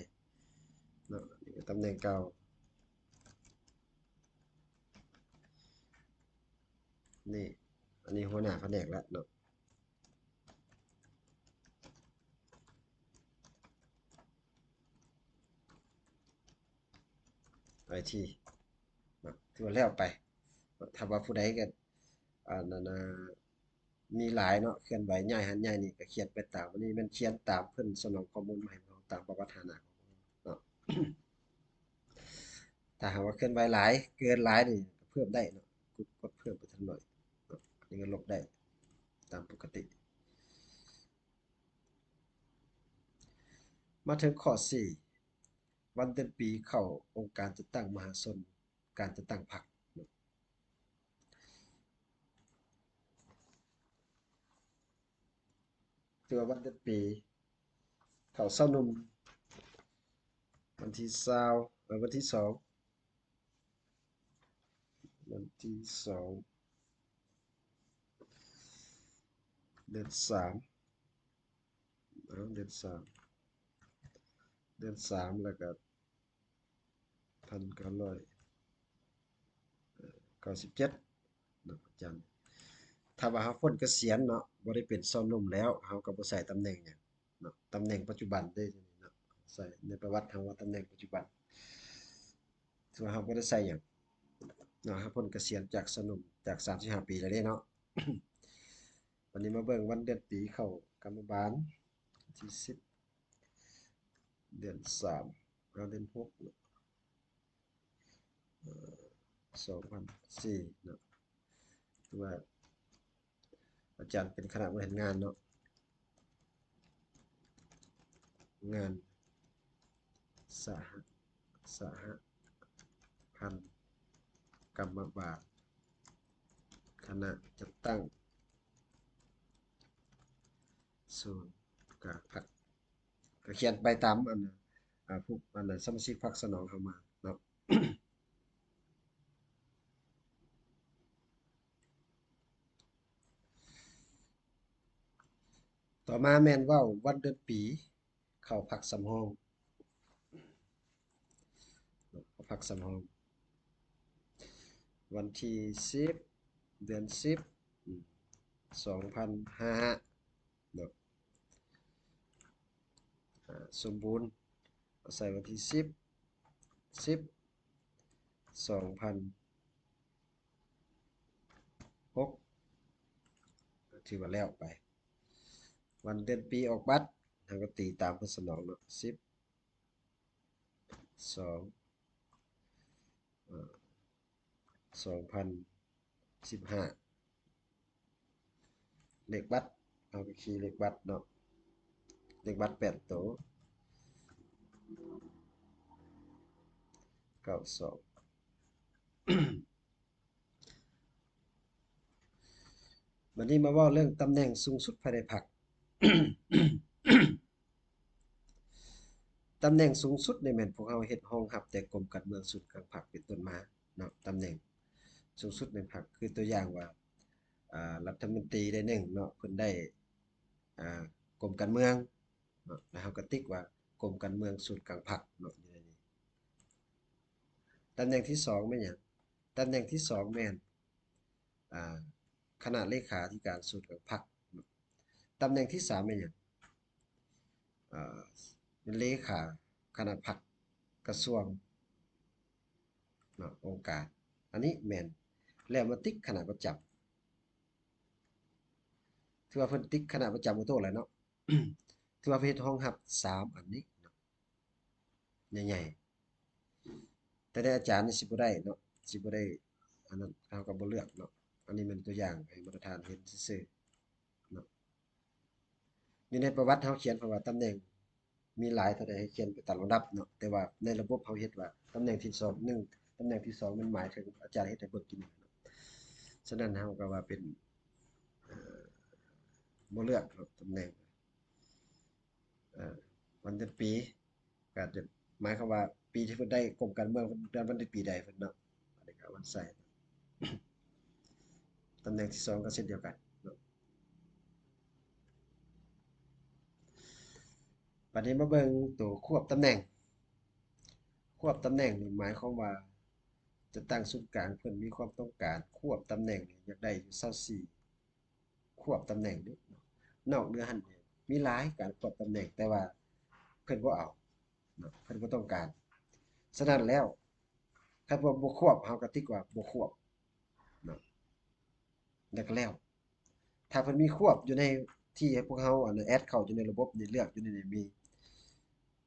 ເນາະ ນີ້ກໍຕຳແໜ່ງເກົ່າ ນີ້ ອັນນີ້ຫົວໜ້າພະແນກລະເນາະ ໄອທີເນາະ ຖືວ່າແລ້ວໄປ ຖ້າວ່າຜູ້ໃດກໍ ອັນນັ້ນນະ ມີຫຼາຍເນາະ ເຄື່ອນໄຫວຍ້າຍຫັ້ນຍ້າຍນີ້ ກໍຂຽນໄປຕາມ ອັນນີ້ແມ່ນຂຽນຕາມເພິ່ນສະໜອງຂໍ້ມູນມາໃຫ້ເຮົາ ຕາມປະຫວັດຖານະຂອງເຮົາເນາະ ຖ້າຫາກວ່າເຄື່ອນໄຫວຫຼາຍ ເກີນຫຼາຍນີ້ ກໍເພີ່ມໄດ້ເນາະ ກົດ ກົດເພີ່ມໄປທາງໜ້ອຍເນາະ ອັນນີ້ກໍລົບໄດ້ຕາມປົກກະຕິ. ມາເຖິງຂໍ້ສີ່ ວັນເດືອນປີເຂົ້າອົງການຈັດຕັ້ງມະຫາຊົນ ການຈັດຕັ້ງພັກເນາະ ຖືວ່າວັນເດືອນປີເຂົ້າຊາວໜຸ່ມ ວັນທີຊາວ ເອີ ວັນທີສອງ ວັນທີສອງ ເດືອນສາມ ເອົາ ເດືອນສາມ ເດືອນສາມ ແລ້ວກໍ ພັນເກົ້າຮ້ອຍເກົ້າສິບເຈັດເນາະ ອາຈານ ຖ້າວ່າເຮົາພົ້ນກະສຽນເນາະ ບໍ່ໄດ້ເປັນຊາວໜຸ່ມແລ້ວ ເຮົາກໍບໍ່ໃສ່ຕຳແໜ່ງຫຍັງເນາະ ຕຳແໜ່ງປັດຈຸບັນເດ້ເນາະ ໃສ່ໃນປະຫວັດເຮົາວ່າຕຳແໜ່ງປັດຈຸບັນ ຖືວ່າເຮົາບໍ່ໄດ້ໃສ່ຫຍັງເນາະ ເຮົາພົ້ນກະສຽນຈາກຊາວໜຸ່ມ ຈາກສາມສິບຫ້າປີແລ້ວເດ້ເນາະ. ບັດນີ້ມາເບິ່ງວັນເດືອນປີເຂົ້າກຳມະບານ ວັນທີສິບ ເດືອນສາມ ເອົາ ເດືອນຫົກເນາະ ເອີ ສອງພັນສີ່ເນາະ ຄືວ່າອາຈານເປັນຄະນະບໍລິຫານງານເນາະ ງານສະຫະ ສະຫະພັນ ກຳມະບານຄະນະຈັດຕັ້ງສູນກາງພັກ ກໍຂຽນໄປຕາມອັນ ອາ ຜູ້ ອັນ ສະມາຊິກພັກສະໜອງເຮົາມາເນາະ. ຕໍ່ມາແມ່ນເວົ້າວັນເດືອນປີ ເຂົ້າພັກສຳຮອງ ເຂົ້າພັກສຳຮອງ ວັນທີສິບ ເດືອນສິບ ອາ ສອງພັນຫ້າເນາະ ອາ ສົມບູນ ເອົາໃສ່ວັນທີສິບ ສິບ ສອງພັນຫົກ ຖືວ່າແລ້ວໄປ. ວັນເດືອນປີອອກບັດ ເຮົາກໍຕີຕາມເພິ່ນສະໜອງເນາະ ສິບ ສອງ ເອີ ສອງພັນສິບຫ້າ ເລກບັດ ເຮົາກໍຄີເລກບັດເນາະ ເລກບັດແປດໂຕ ເກົ້າສອງ. ບັດນີ້ມາເວົ້າເລື່ອງຕຳແໜ່ງສູງສຸດພາຍໃນພັກ. ຕຳແໜ່ງສູງສຸດນີ້ແມ່ນພວກເຮົາເຮັດຮອງຮັບແຕ່ກົມການເມືອງສູນກາງພັກເປັນຕົ້ນມາເນາະ. ຕຳແໜ່ງສູງສຸດໃນພັກ ຄືຕົວຢ່າງວ່າ ອາ ລັດຖະມົນຕີໄດ້ໜຶ່ງເນາະ ເພິ່ນໄດ້ ອາ ກົມການເມືອງເນາະ ແລ້ວເຮົາກໍຕິກວ່າກົມການເມືອງສູນກາງພັກເນາະ ຢູ່ໃນນີ້. ຕຳແໜ່ງທີສອງແມ່ນຫຍັງ? ຕຳແໜ່ງທີສອງແມ່ນ ອາ ຄະນະເລຂາທິການສູນກາງພັກ. ຕຳແໜ່ງທີສາມແມ່ນຫຍັງ? ເອີ ເປັນເລຂາຄະນະພັກ ກະຊວງເນາະ ອົງການ. ອັນນີ້ແມ່ນ ແລ້ວມາຕິກຄະນະປະຈຳ ຖືວ່າເພິ່ນຕິກຄະນະປະຈຳໂອໂຕ້ແລ້ວເນາະ ຖືວ່າເພິ່ນເຮັດຮອງຮັບສາມອັນນີ້ເນາະ ໃຫຍ່ໆ ແຕ່ໃນອາຈານນີ້ຊິບໍ່ໄດ້ເນາະ ຊິບໍ່ໄດ້ ອັນນັ້ນເຮົາກໍບໍ່ເລືອກເນາະ. ອັນນີ້ແມ່ນຕົວຢ່າງໃຫ້ມາດຕະຖານເຫັນຊື່ໆເນາະ. ຢູ່ໃນປະຫວັດເຮົາຂຽນເພາະວ່າຕຳແໜ່ງມີຫຼາຍເທົ່າໃດໃຫ້ຂຽນໄປຕາມລຳດັບເນາະ ແຕ່ວ່າໃນລະບົບເຮົາເຮັດວ່າຕຳແໜ່ງທີສອງ ໜຶ່ງ ຕຳແໜ່ງທີສອງມັນໝາຍເຖິງອາຈານເຮັດໃຫ້ເບິ່ງກິນເນາະ. ສະນັ້ນເຮົາກໍວ່າເປັນ ເອີ ບໍ່ເລືອກເນາະ ຕຳແໜ່ງ ເອີ ວັນເດືອນປີ ກໍຈະໝາຍຄວາມວ່າປີທີ່ເພິ່ນໄດ້ກົມການເມືອງ ເດືອນວັນເດືອນປີໃດເພິ່ນເນາະ ອັນນີ້ກໍເອົາມາໃສ່. ຕຳແໜ່ງທີສອງກໍເຊັ່ນດຽວກັນເນາະ. ບັດນີ້ມາເບິ່ງໂຕຄວບຕຳແໜ່ງ. ຄວບຕຳແໜ່ງນີ້ໝາຍຄວາມວ່າ ຈັດຕັ້ງສູນກາງເພິ່ນມີຄວາມຕ້ອງການຄວບຕຳແໜ່ງນີ້ ຢາກໄດ້ຢູ່ຊາວສີ່ ຄວບຕຳແໜ່ງນີ້ເນາະ. ນອກເໜືອຫັ້ນນີ້ ມີຫຼາຍການຄວບຕຳແໜ່ງ ແຕ່ວ່າເພິ່ນບໍ່ເອົາເນາະ ເພິ່ນບໍ່ຕ້ອງການ. ສະນັ້ນແລ້ວ ຄັນວ່າບໍ່ຄວບ ເຮົາກໍຕິກວ່າບໍ່ຄວບເນາະ ແລ້ວກໍແລ້ວ. ຖ້າເພິ່ນມີຄວບຢູ່ໃນທີ່ໃຫ້ພວກເຮົາ ອັນ ແອັດເຂົ້າຢູ່ໃນລະບົບນີ້ ເລືອກຢູ່ໃນນີ້ມີ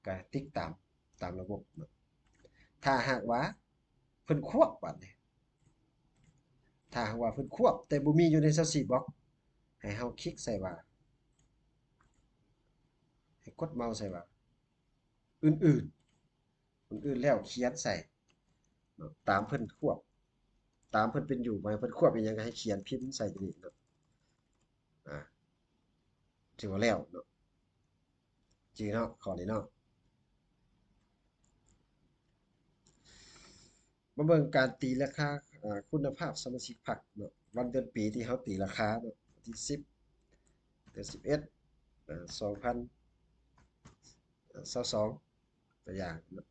ກໍຕິກຕາມ ຕາມລະບົບເນາະ. ຖ້າຫາກວ່າເພິ່ນຄວບ ບາດນີ້ ຖ້າຫາກວ່າເພິ່ນຄວບ ແຕ່ບໍ່ມີຢູ່ໃນຊາວສີ່ບລັອກ ໃຫ້ເຮົາຄລິກໃສ່ວ່າ ໃຫ້ກົດເມົາສ໌ໃສ່ວ່າ ອື່ນໆ ອື່ນໆ ແລ້ວຂຽນໃສ່ເນາະ ຕາມເພິ່ນຄວບ ຕາມເພິ່ນເປັນຢູ່ ບໍ່ໃຫ້ເພິ່ນຄວບອີ່ຫຍັງ ກໍໃຫ້ຂຽນພິມໃສ່ຕົວນີ້ເນາະ. ອາ ຖືວ່າແລ້ວເນາະ ຈື່ເນາະ ຂໍ້ນີ້ເນາະ. ມາເບິ່ງການຕີລາຄາ ເອີ ຄຸນນະພາບສະມາຊິກພັກເນາະ ວັນເດືອນປີທີ່ເຮົາຕີລາຄາເນາະ ວັນທີສິບ ເດືອນສິບເອັດ ເອີ ສອງພັນຊາວສອງ ຕົວຢ່າງເນາະ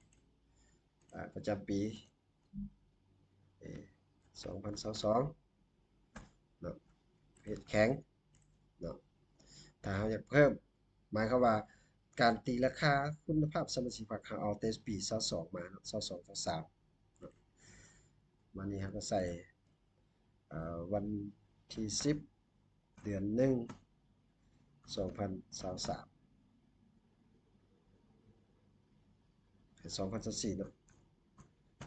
ອາ ປະຈຳປີ ເອີ ສອງພັນຊາວສອງເນາະ ເຮັດແຂງເນາະ. ຖ້າເຮົາຢາກເພີ່ມ ໝາຍຄວາມວ່າການຕີລາຄາຄຸນນະພາບສະມາຊິກພັກ ເຮົາເອົາແຕ່ປີຊາວສອງມາເນາະ ຊາວສອງ ຊາວສາມເນາະ. ບາດນີ້ເຮົາກໍໃສ່ ເອີ ວັນທີສິບ ເດືອນໜຶ່ງ ສອງພັນຊາວສາມ ສອງພັນຊາວສີ່ເນາະ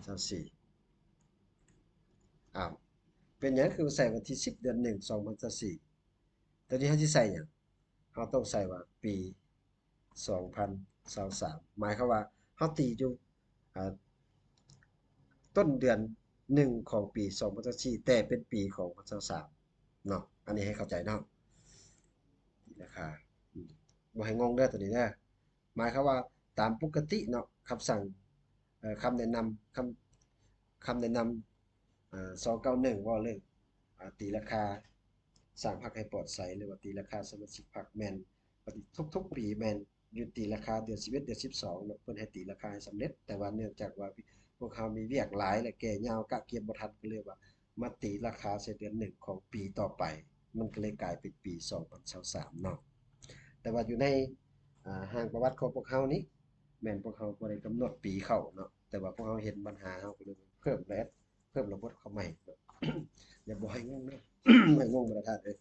ຊາວສີ່. ອ້າວ ເປັນຫຍັງຄືໃສ່ວັນທີສິບ ເດືອນໜຶ່ງ ສອງພັນຊາວສີ່? ຕອນນີ້ເຮົາຊິໃສ່ຫຍັງ? ເຮົາຕ້ອງໃສ່ວ່າປີສອງພັນຊາວສາມ ໝາຍຄວາມວ່າເຮົາຕີຢູ່ ອາ ຕົ້ນເດືອນ ໜຶ່ງຂອງປີສອງພັນຊາວສີ່ ແຕ່ເປັນປີສອງພັນຊາວສາມເນາະ. ອັນນີ້ໃຫ້ເຂົ້າໃຈເນາະ ຕີລາຄາ ອືມ ບໍ່ໃຫ້ງົງເດີໂຕນີ້ເດີ. ໝາຍຄວາມວ່າຕາມປົກກະຕິເນາະ ຄຳສັ່ງ ເອີ ຄຳແນະນຳ ຄຳ ຄຳແນະນຳ ເອີ ສອງເກົ້າໜຶ່ງ ເວົ້າເລື່ອງ ອາ ຕີລາຄາສ້າງພັກໃຫ້ປອດໃສ ຫຼືວ່າຕີລາຄາສະມາຊິກພັກ ແມ່ນ ປະຕິ ທຸກໆປີແມ່ນຢູ່ຕີລາຄາເດືອນສິບເອັດ ເດືອນສິບສອງເນາະ ເພິ່ນໃຫ້ຕີລາຄາໃຫ້ສຳເລັດ. ແຕ່ວ່າເນື່ອງຈາກວ່າພວກເຮົາມີວຽກຫຼາຍ ແລະ ແກ່ຍາວກະກຽມບໍ່ທັນ ກໍເລີຍວ່າມາຕີລາຄາໃສ່ເດືອນໜຶ່ງຂອງປີຕໍ່ໄປ ມັນກໍເລີຍກາຍເປັນປີສອງພັນຊາວສາມເນາະ. ແຕ່ວ່າຢູ່ໃນ ອາ ຮ່າງປະຫວັດຂອງພວກເຮົານີ້ ແມ່ນພວກເຮົາບໍ່ໄດ້ກຳນົດປີເຂົ້າເນາະ ແຕ່ວ່າພວກເຮົາເຫັນບັນຫາ ເຮົາກໍເລີຍເພີ່ມແລະ ເພີ່ມລະບົດເຂົ້າໃໝ່ເນາະ. ຢ່າ ບໍ່ໃຫ້ງົງເດີ ບໍ່ໃຫ້ງົງບັນດາທ່ານເອີຍ.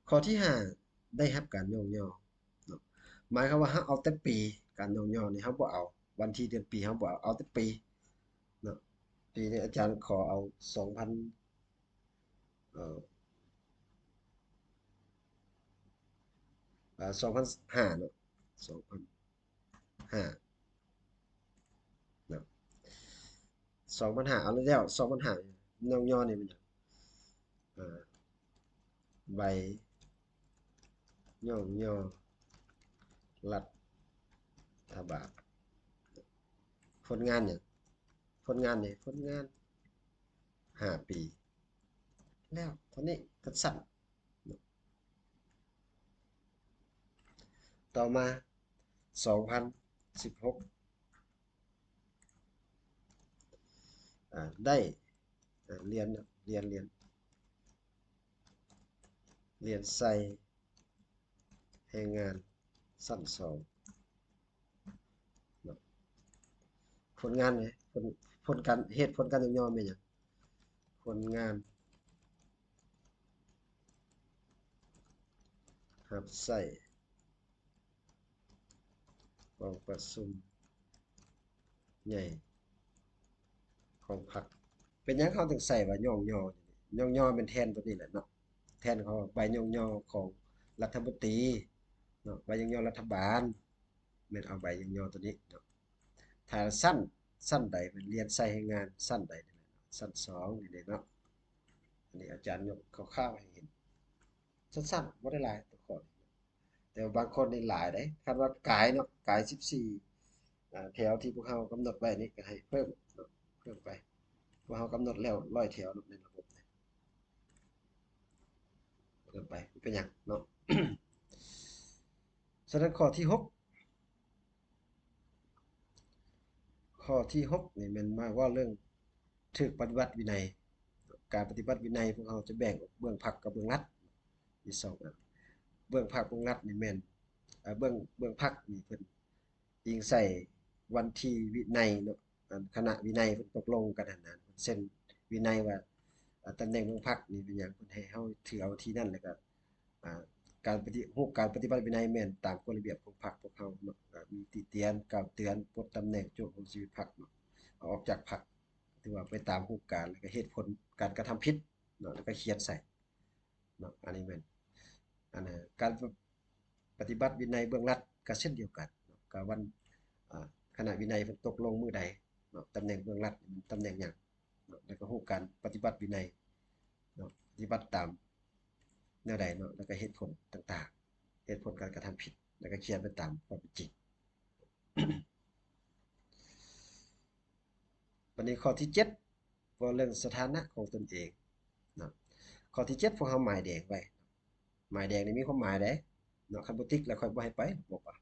ຂໍ້ທີຫ້າ ໄດ້ຮັບການຍ້ອງຍໍເນາະ ໝາຍຄວາມວ່າເຮົາເອົາແຕ່ປີ ການຍ້ອງຍໍນີ້ເຮົາບໍ່ເອົາ ວັນທີເດືອນປີເຮົາບໍ່ເອົາ ເອົາແຕ່ປີເນາະ. ປີນີ້ອາຈານຂໍເອົາສອງພັນ ເອີ ອາ ສອງພັນຫ້າເນາະ ສອງພັນຫ້າເນາະ ສອງພັນຫ້າ ເອົາແລ້ວ ສອງພັນຫ້າ ຍ້ອງຍໍນີ້ແມ່ນຫຍັງ? ເອີ ໃບຍ້ອງຍໍລັດຖະບານ. ຜົນງານຫຍັງ? ຜົນງານນີ້ ຜົນງານຫ້າປີ ແລ້ວເທົ່ານີ້ ສັ້ນໆ. ຕໍ່ມາ ສອງພັນສິບຫົກ ອາ ໄດ້ ອາ ຮຽນ ຮຽນ ຮຽນ ຮຽນໃສ່ແຮງງານຊັ້ນສອງ ເນາະ. ຜົນງານເດ ຜົນ ຜົນການ ເຫດຜົນການຍ້ອງຍໍແມ່ນຫຍັງ? ຜົນງານຮັບໃຊ້ກອງປະຊຸມໃຫຍ່ຂອງພັກ. ເປັນຫຍັງເຮົາຈຶ່ງໃສ່ວ່າຍ້ອງຍໍ? ຍ້ອງຍໍແມ່ນແທນຕົວນີ້ແຫຼະເນາະ ແທນຂອງໃບຍ້ອງຍໍຂອງລັດຖະມົນຕີເນາະ ໃບຍ້ອງຍໍລັດຖະບານ ແມ່ນເອົາໃບຍ້ອງຍໍຕົວນີ້ເນາະ. ຖ້າຊັ້ນ ຊັ້ນໃດ ແມ່ນຮຽນໃສ່ແຮງງານຊັ້ນໃດນີ້ແຫຼະ ຊັ້ນສອງນີ້ເດເນາະ. ອັນນີ້ອາຈານຍົກຄ່າວໆໃຫ້ເຫັນສັ້ນໆ ບໍ່ໄດ້ຫຼາຍຕົວຂໍ້ນີ້ ແຕ່ວ່າບາງຄົນນີ້ຫຼາຍເດ້. ຄັນວ່າກາຍເນາະ ກາຍສິບສີ່ ອາ ແຖວທີ່ພວກເຮົາກຳນົດໄວ້ນີ້ກໍໃຫ້ເພີ່ມເນາະ ເພີ່ມໄປ ພວກເຮົາກຳນົດແລ້ວຮ້ອຍແຖວເນາະ ໃນລະບົບນີ້ ເພີ່ມໄປ ບໍ່ເປັນຫຍັງເນາະ. ສະນັ້ນຂໍ້ທີຫົກ ຂໍ້ທີຫົກນີ້ແມ່ນມາເວົ້າເລື່ອງຖືກປະຕິບັດວິໄນ. ການປະຕິບັດວິໄນພວກເຮົາຈະແບ່ງອອກເບື້ອງພັກກັບເບື້ອງລັດ ມີສອງອັນ. ເບື້ອງພັກເບື້ອງລັດນີ້ແມ່ນ ເອີ ເບື້ອງ ເບື້ອງພັກນີ້ເພິ່ນອີງໃສ່ວັນທີວິໄນເນາະ ອັນຄະນະວິໄນເພິ່ນຕົກລົງກັນຫັ້ນນະ ເຊັນວິໄນວ່າ ອາ ຕຳແໜ່ງເບື້ອງພັກນີ້ເປັນຫຍັງ ເພິ່ນໃຫ້ເຮົາຖືເອົາທີ່ນັ້ນ ແລ້ວກໍ ອາ ການປະຕິ ຮູບການປະຕິບັດວິໄນແມ່ນຕາມກົດລະບຽບຂອງພັກພວກເຮົາເນາະ ອາ ມີຕິຕຽນ ກ່າວເຕືອນ ປົດຕຳແໜ່ງ ໂຈະລົງຊີວິດພັກເນາະ ເອົາອອກຈາກພັກ ຖືວ່າໄປຕາມຮູບການ ແລ້ວກໍເຫດຜົນການກະທຳຜິດເນາະ ແລ້ວກໍຂຽນໃສ່ເນາະ. ອັນນີ້ແມ່ນ ອັນ ການປະຕິບັດວິໄນເບື້ອງລັດກໍເຊັ່ນດຽວກັນເນາະ ກໍວັນ ອາ ຄະນະວິໄນເພິ່ນຕົກລົງມື້ໃດເນາະ ຕຳແໜ່ງເບື້ອງລັດ ຕຳແໜ່ງຫຍັງ ເນາະ ແລ້ວກໍຮູ້ການປະຕິບັດວິໄນເນາະ ປະຕິບັດຕາມແນວໃດເນາະ ແລ້ວກໍເຫດຜົນຕ່າງໆ ເຫດຜົນການກະທຳຜິດ ແລ້ວກໍຂຽນໄປຕາມຄວາມເປັນຈິງ. ບັດນີ້ຂໍ້ທີເຈັດ ເວົ້າເລື່ອງສະຖານະຂອງຕົນເອງເນາະ. ຂໍ້ທີເຈັດ ພວກເຮົາໝາຍແດງໄວ້ ໝາຍແດງນີ້ມີຄວາມໝາຍເດ້ເນາະ ຄັນບໍ່ຕິກແລ້ວຂ້ອຍບໍ່ໃຫ້ໄປ ບອກວ່າ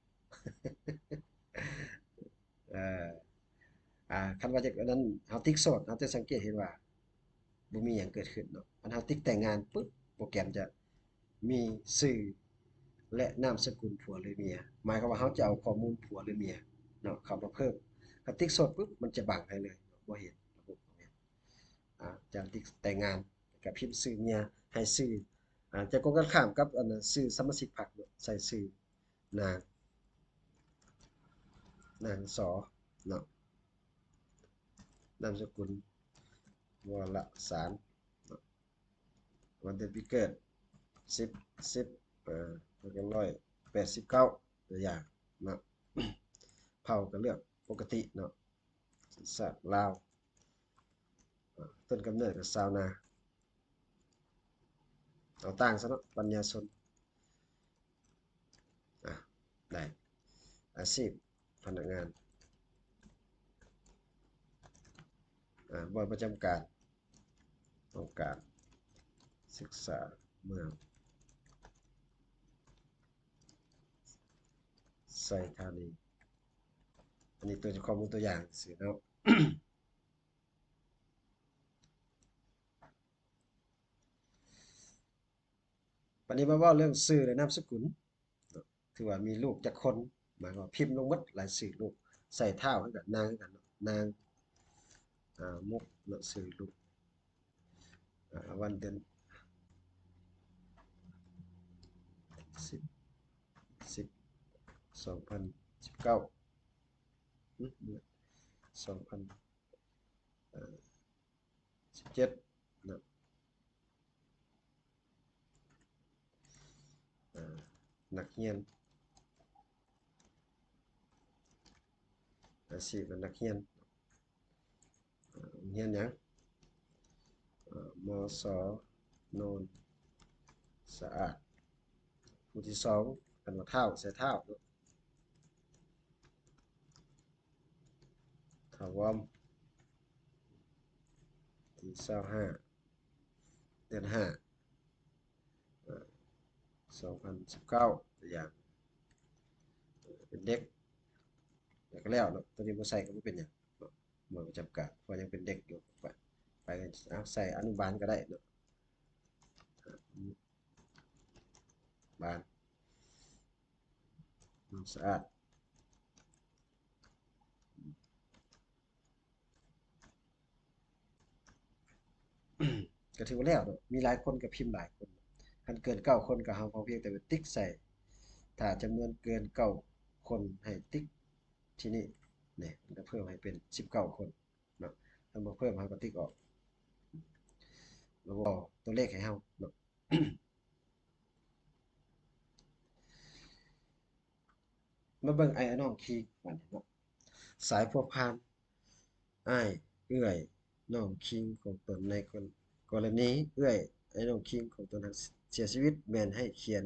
ເອີ ອາ ຄັນວ່າຈະ ອັນນັ້ນ ເຮົາຕິກໂສດ ເຮົາຈະສັງເກດເຫັນວ່າບໍ່ມີຫຍັງເກີດຂຶ້ນເນາະ. ອັນເຮົາຕິກແຕ່ງງານປຶບ ໂປຣແກຣມຈະມີຊື່ ແລະ ນາມສະກຸນຜົວ ຫຼື ເມຍ ໝາຍຄວາມວ່າເຮົາຈະເອົາຂໍ້ມູນຜົວ ຫຼື ເມຍເນາະ ເຂົ້າມາເພີ່ມ. ຄັນຕິກໂສດປຶບ ມັນຈະບັງໃຫ້ເລີຍ ບໍ່ເຫັນ ລະບົບບໍ່ເຫັນ. ອາ ຈາກຕິກແຕ່ງງານ ກໍພິມຊື່ເມຍ ໃຫ້ຊື່ ອາ ຈະກົງກັນຂ້າມກັບ ອັນ ຊື່ສະມາຊິກພັກເນາະ ໃສ່ຊື່ນາງ ນາງ ສ ເນາະ ນາມສະກຸນ ວໍລະສານເນາະ ວັນເດືອນປີເກີດ ສິບ ສິບ ເອີ ພັນເກົ້າຮ້ອຍແປດສິບເກົ້າ ຕົວຢ່າງເນາະ. ພ ເຜົ່າກໍເລືອກປົກກະຕິເນາະ ສັນຊາດລາວ ອາ ຕົ້ນກຳເນີດກໍຊາວນາ ເອົາຕ່າງຊະເນາະ ປັນຍາຊົນ ອາ ໄດ້ ອາຊີບ ພະນັກງານ ອາ ບ່ອນປະຈຳການ ຫ້ອງການສຶກສາເມືອງໄຊທານີ ອັນນີ້ຕົວ ຂໍ້ມູນຕົວຢ່າງຊື່ເນາະ. ບັດນີ້ມາເວົ້າເລື່ອງຊື່ ແລະ ນາມສະກຸນເນາະ ຖືວ່າມີລູກຈັກຄົນ ໝາຍຄວາມວ່າພິມລົງໝົດລາຍຊື່ລູກ ໃສ່ທ້າວຄືກັນ ນາງຄືກັນເນາະ ນາງ ອາ ມຸກເນາະ ຊື່ລູກ ອາ ວັນເດືອນ ສິບ ສິບ ສອງພັນສິບເກົ້າ ອາ ສອງພັນ ອາ ສິບເຈັດເນາະ ອາ ນັກຮຽນ ອາຊີບເປັນນັກຮຽນ ອາ ໂຮງຮຽນຫຍັງ ອາ ມສ ໂນນສະອາດ ຜູ້ທີສອງ ອັນວ່າທ້າວ ໃສ່ທ້າວເນາະ ທ້າວວອມ ທີຊາວຫ້າ ເດືອນຫ້າ ເອີ ສອງພັນສິບເກົ້າ ຕົວຢ່າງ ເປັນເດັກ ແລ້ວກໍແລ້ວເນາະ ຕົວນີ້ບໍ່ໃສ່ກໍບໍ່ເປັນຫຍັງເນາະ ບໍ່ປະຈຳການ ເພາະຍັງເປັນເດັກຢູ່ ໄປ ໄປ ເອົາໃສ່ອະນຸບານກໍໄດ້ເນາະ ອະນຸບານ ສະອາດ ກໍຖືວ່າແລ້ວເນາະ ມີຫຼາຍຄົນກໍພິມຫຼາຍຄົນ ຄັນເກີນເກົ້າຄົນກໍເຮົາພຽງແຕ່ໄປຕິກໃສ່ ຖ້າຈຳນວນເກີນເກົ້າຄົນໃຫ້ຕິກທີ່ນີ້ ນີ້ ມັນກໍເພີ່ມໃຫ້ເປັນສິບເກົ້າຄົນເນາະ ຄັນບໍ່ເພີ່ມເຮົາກໍຕິກອອກ ລະບົບຕົວເລກໃຫ້ເຮົາເນາະ. ມາເບິ່ງອ້າຍນ້ອງຄີງບາດນີ້ເນາະ ສາຍພົວພັນ ອ້າຍເອື້ອຍນ້ອງຄີງຂອງຕົນ ໃນກໍລະນີເອື້ອຍອ້າຍນ້ອງຄີງຂອງຕົນຫັ້ນເສຍຊີວິດ ແມ່ນໃຫ້ຂຽນ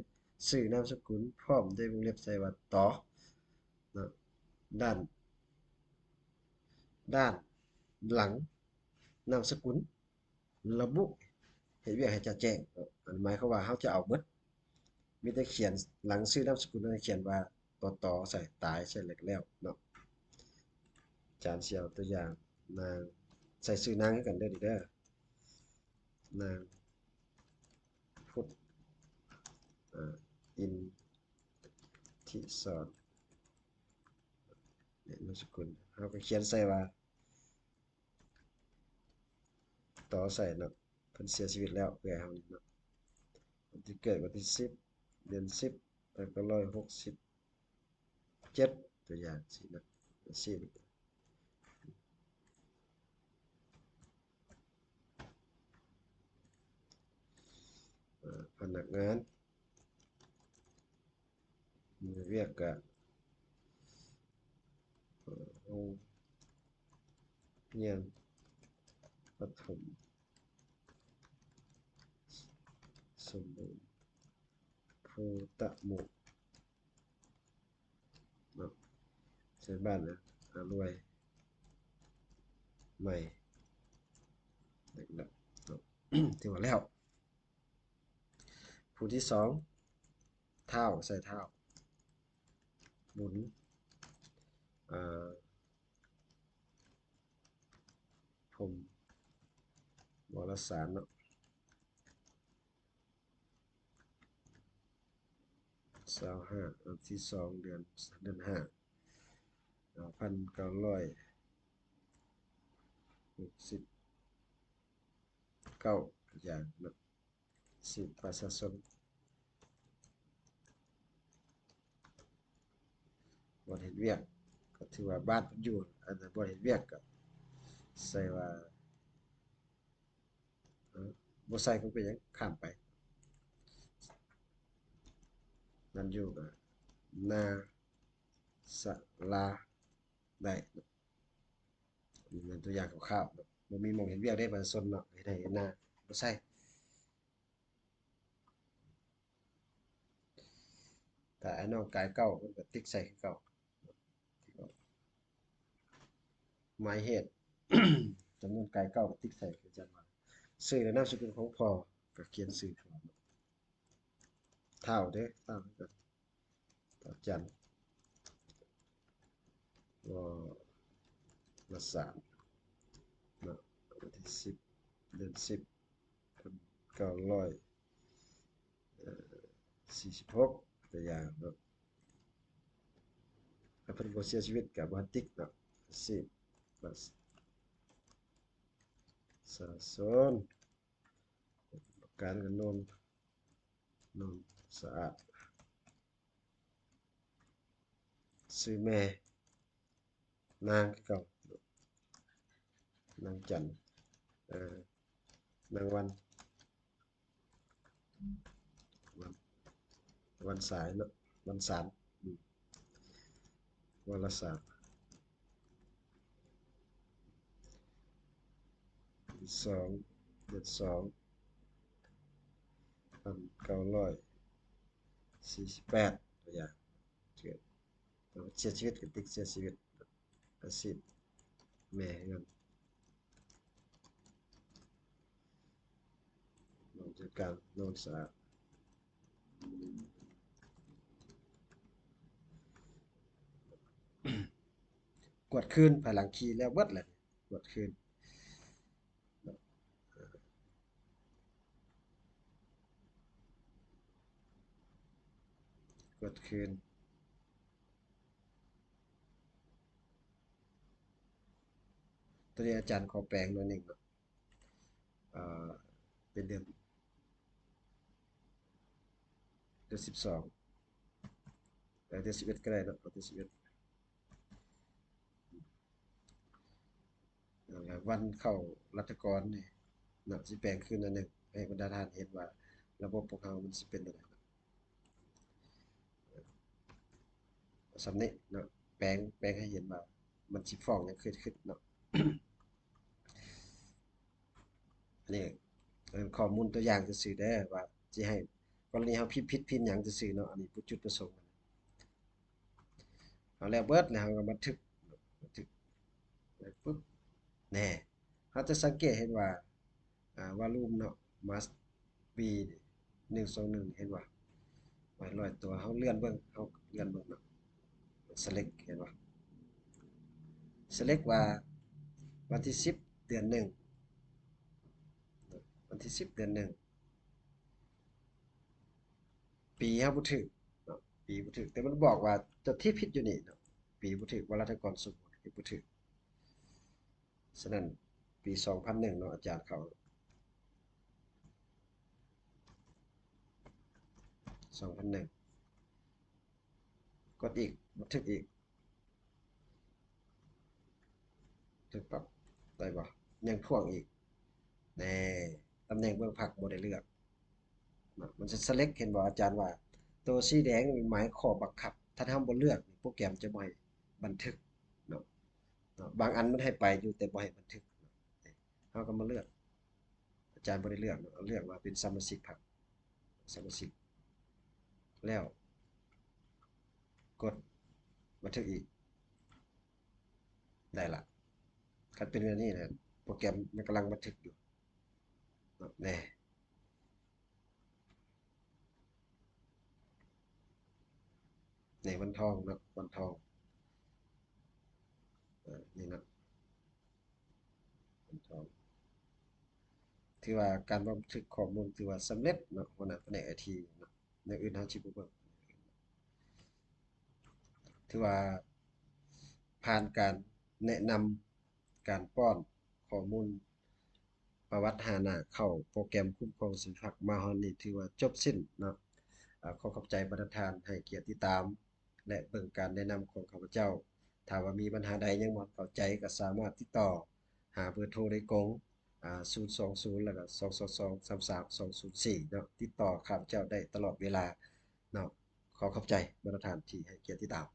ຊື່ນາມສະກຸນ ພ້ອມດ້ວຍວົງເລັບໃສ່ວ່າ ຕ ເນາະ ດ້ານ ດ້ານຫຼັງນາມສະກຸນ ລະບຸເຮັດວຽກໃຫ້ຈະແຈ້ງເນາະ ອັນໝາຍຄວາມວ່າເຮົາຈະເອົາເບິດ ມີແຕ່ຂຽນຫຼັງຊື່ນາມສະກຸນ ໃຫ້ຂຽນວ່າ ຕ ຕ ໃສ່ ຕາຍໃສ່ ແລ້ວກໍແລ້ວເນາະ. ອາຈານຊິເອົາຕົວຢ່າງນາງ ໃສ່ຊື່ນາງຄືກັນເດີນີ້ເດີ ນາງພຸດ ອາ ອິນທິສອນ ນາມສະກຸນ ເຮົາກໍຂຽນໃສ່ວ່າ ຕໍ່ໃສ່ເນາະ ເພິ່ນເສຍຊີວິດແລ້ວ ເອື້ອຍເຮົານີ້ເນາະ ວັນທີ່ເກີດ ວັນທີສິບ ເດືອນສິບ ພັນເກົ້າຮ້ອຍຫົກສິບເຈັດ ຕົວຢ່າງຊີ້ນະ ອາຊີບ ເອີ ພະນັກງານ ວຽກກະ ໂຮງຮຽນປະຖົມສົມບູນພູຕະມຸ ເນາະ ໃສ່ບ້ານນະ ອາລວຍໃໝ່ ເນາະ ຖືວ່າແລ້ວ. ຜູ້ທີສອງ ທ້າວ ໃສ່ທ້າວ ບຸນ ອາ ພົມວໍລະສານເນາະ ຊາວຫ້າ ວັນທີສອງ ເດືອນ ເດືອນຫ້າ ພັນເກົ້າຮ້ອຍຫົກສິບເກົ້າ ຢ່າງເນາະ ສິດປະຊາຊົນ ບ່ອນເຮັດວຽກ ກໍຖືວ່າບ້ານເພິ່ນຢູ່ ອັນນັ້ນ ບ່ອນເຮັດວຽກກໍໃສ່ວ່າ ເອີ ບໍ່ໃສ່ກໍບໍ່ເປັນຫຍັງ ຂ້າມໄປ ນັ້ນຢູ່ກໍນາ ສະລາ ໄດ້. ນີ້ແມ່ນຕົວຢ່າງຄ່າວໆເນາະ ບໍ່ມີໝ່ອງເຮັດວຽກເດ້ປະຊາຊົນເນາະ ເຮັດໄຮ່ເຮັດນາບໍ່ໃຊ້. ຖ້າອ້າຍນ້ອງກາຍເກົ້າ ເພິ່ນກໍຕິກໃສ່ຄືເກົ່າ. ໝາຍເຫດ ຈຳນວນກາຍເກົ້າກໍຕິກໃສ່ຄືກັນວ່າ ຊື່ ແລະ ນາມສະກຸນຂອງພໍ່ ກໍຂຽນຊື່ພໍ່ ທ້າວເດ້ ທ້າວຄືກັນ ທ້າວຈັນ ວໍລະສານເນາະ ວັນທີສິບ ເດືອນສິບ ພັນເກົ້າຮ້ອຍ ເອີ ສີ່ສິບຫົກ ຕົວຢ່າງເນາະ ຖ້າເພິ່ນບໍ່ເສຍຊີວິດກໍບໍ່ຕິກເນາະ ອາຊີບ ປະຊາຊົນ ການກັນນອນ ນອນສະອາດ ຊື່ແມ່ ນາງຄືເກົ່າ ນາງຈັນ ເອີ ນາງວັນ ວັນ ວັນສາຍເນາະ ວັນສານ ອືມ ວະລະສານ ວັນທີສອງ ເດືອນສອງ ພັນເກົ້າຮ້ອຍສີ່ສິບແປດ ຕົວຢ່າງ ເກີດ ເສຍຊີວິດກໍຕິກເສຍຊີວິດ ອາຊີບແມ່ເຮືອນ ນອນຈັດການ ນອນສະອາດ ກວດຄືນ ພາຍຫຼັງຂີ່ແລ້ວເບິດແຫຼະ ກວດຄືນ ກວດຄືນ ຕົວນີ້ອາຈານຂໍແປງໜ້ອຍໜຶ່ງເນາະ ເປັນເດືອນ ເດືອນສິບສອງ ເອີ ເດືອນສິບເອັດກໍໄດ້ເນາະ ເອົາເດືອນສິບເອັດ ເອີ ວັນເຂົ້າລັດຖະກອນນີ້ເນາະ ຊິແປງຄືນໜ້ອຍໜຶ່ງ ໃຫ້ບັນດາທ່ານເຫັນວ່າລະບົບພວກເຮົາມັນຊິເປັນແນວໃດເນາະ ສ່ຳນີ້ເນາະ ແປງ ແປງໃຫ້ເຫັນວ່າມັນຊິຟ້ອງຫຍັງເກີດຂຶ້ນເນາະ. ອັນນີ້ເປັນຂໍ້ມູນຕົວຢ່າງຊື່ໆເດີ ວ່າຊິໃຫ້ກໍລະນີເຮົາພິມຜິດພິມຫຍັງຊື່ໆເນາະ ອັນນີ້ບໍ່ຈຸດປະສົງ. ເຮົາແລ້ວເບິດແລ້ວ ເຮົາກໍບັນທຶກ ບັນທຶກໄປປຶບ ແນ່ ເຮົາຈະສັງເກດເຫັນວ່າ ອ່າ ວາລູມເນາະ must be ໜຶ່ງສອງໜຶ່ງ ເຫັນບໍ່? ໄວ້ຮ້ອຍຕົວ ເຮົາເລື່ອນເບິ່ງ ເຮົາເລື່ອນເບິ່ງເນາະ select ເຫັນບໍ່? select ວ່າວັນທີສິບ ເດືອນໜຶ່ງ ວັນທີສິບ ເດືອນໜຶ່ງ ປີເຮົາບໍ່ຖືກເນາະ ປີບໍ່ຖືກ ແຕ່ມັນບອກວ່າເຈົ້າທີ່ຜິດຢູ່ນີ້ເນາະ ປີບໍ່ຖືກ ວາລະຖາກອນສົມມຸດນີ້ບໍ່ຖືກ. ສະນັ້ນ ປີສອງພັນໜຶ່ງເນາະ ອາຈານເຂົ້າ ສອງພັນໜຶ່ງ ກົດອີກ ບັນທຶກອີກ ຖືກປັບໄດ້ບໍ່? ຍັງພ່ວງອີກ ແນ່ ຕຳແໜ່ງເບື້ອງພັກບໍ່ໄດ້ເລືອກເນາະ ມັນຈະ select ເຫັນບໍ່? ອາຈານວ່າໂຕສີແດງນີ້ໝາຍຂໍ້ບັງຄັບ ຖ້າເຮົາບໍ່ເລືອກ ໂປຣແກຣມຈະບໍ່ໃຫ້ບັນທຶກເນາະ ເນາະ ບາງອັນມັນໃຫ້ໄປຢູ່ ແຕ່ບໍ່ໃຫ້ບັນທຶກ ເຮົາກໍມາເລືອກ ອາຈານບໍ່ໄດ້ເລືອກເນາະ ເລືອກວ່າເປັນສະມາຊິກພັກ ສະມາຊິກ ແລ້ວກົດບັນທຶກອີກ ໄດ້ລະ. ຄັນເປັນແບບນີ້ນະ ໂປຣແກຣມມັນກຳລັງບັນທຶກຢູ່ເນາະ ແນ່ ໃນວັນທອງເນາະ ວັນທອງ ເອີ ນີ້ເນາະ ວັນທອງ ຖືວ່າການບັນທຶກຂໍ້ມູນຖືວ່າສຳເລັດເນາະ ຫົວໜ້າພະແນກໄອທີເນາະ ແນວອື່ນເຮົາຊິບໍ່ເບິ່ງ ຖືວ່າຜ່ານການແນະນຳ ການປ້ອນຂໍ້ມູນປະຫວັດຫ້າໜ້າເຂົ້າໂປຣແກຣມຄຸ້ມຄອງສະມາຊິກພັກມາຮອດນີ້ ຖືວ່າຈົບສິ້ນເນາະ. ອາ ຂໍຂອບໃຈບັນດາທ່ານໃຫ້ກຽດຕິດຕາມ ແລະ ເບິ່ງການແນະນຳຂອງຂ້າພະເຈົ້າ. ຖ້າວ່າມີບັນຫາໃດຍັງບໍ່ເຂົ້າໃຈ ກໍສາມາດຕິດຕໍ່ຫາເບີໂທໂດຍກົງ ອາ ສູນສອງສູນ ແລ້ວກໍ ສອງສອງສອງ ສາມສາມສອງສູນສີ່ ເນາະ ຕິດຕໍ່ຂ້າພະເຈົ້າໄດ້ຕະຫຼອດເວລາເນາະ. ຂໍຂອບໃຈບັນດາທ່ານທີ່ໃຫ້ກຽດຕິດຕາມ.